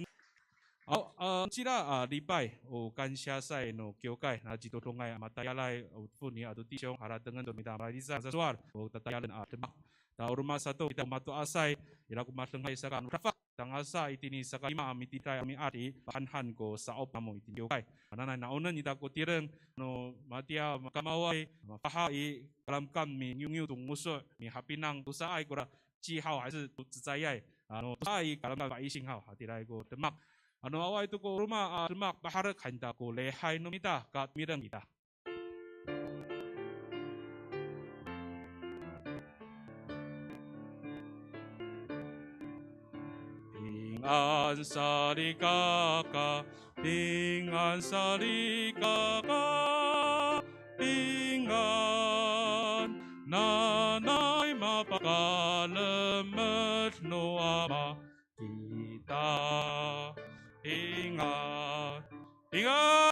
好, e, cila a lipay, o kansiyasay no kiwkay, na citodongay a matayalay, o 妇女 ato 弟兄, haratengen to mita malalisan sasowal, o tatayalen a demak. Ta o roma sato kita ko mato'asay, ira ko madengay saka ano dafak, tangasa itini saka lima a mitiliday a romi'ad i, pahanhan ko sa'opo namo itini kiwkay. Nanay naonen ita ko tireng, ano matiya makamaway, mafaha i, kalamkam mingiwngiw to ngoso', mihapinang tosaay kora cihaw 还是 to cecayay, ano tosaay kalamkam paising haw, hatiraay ko demak. Ano awaay to ko roma a demak, paherek han ita ko lihay no mita, ka tomireng kita. 平安 salikaka, 平安 salikaka, 平安, nanay mapakalemed no Ama kita. 平安, 平安.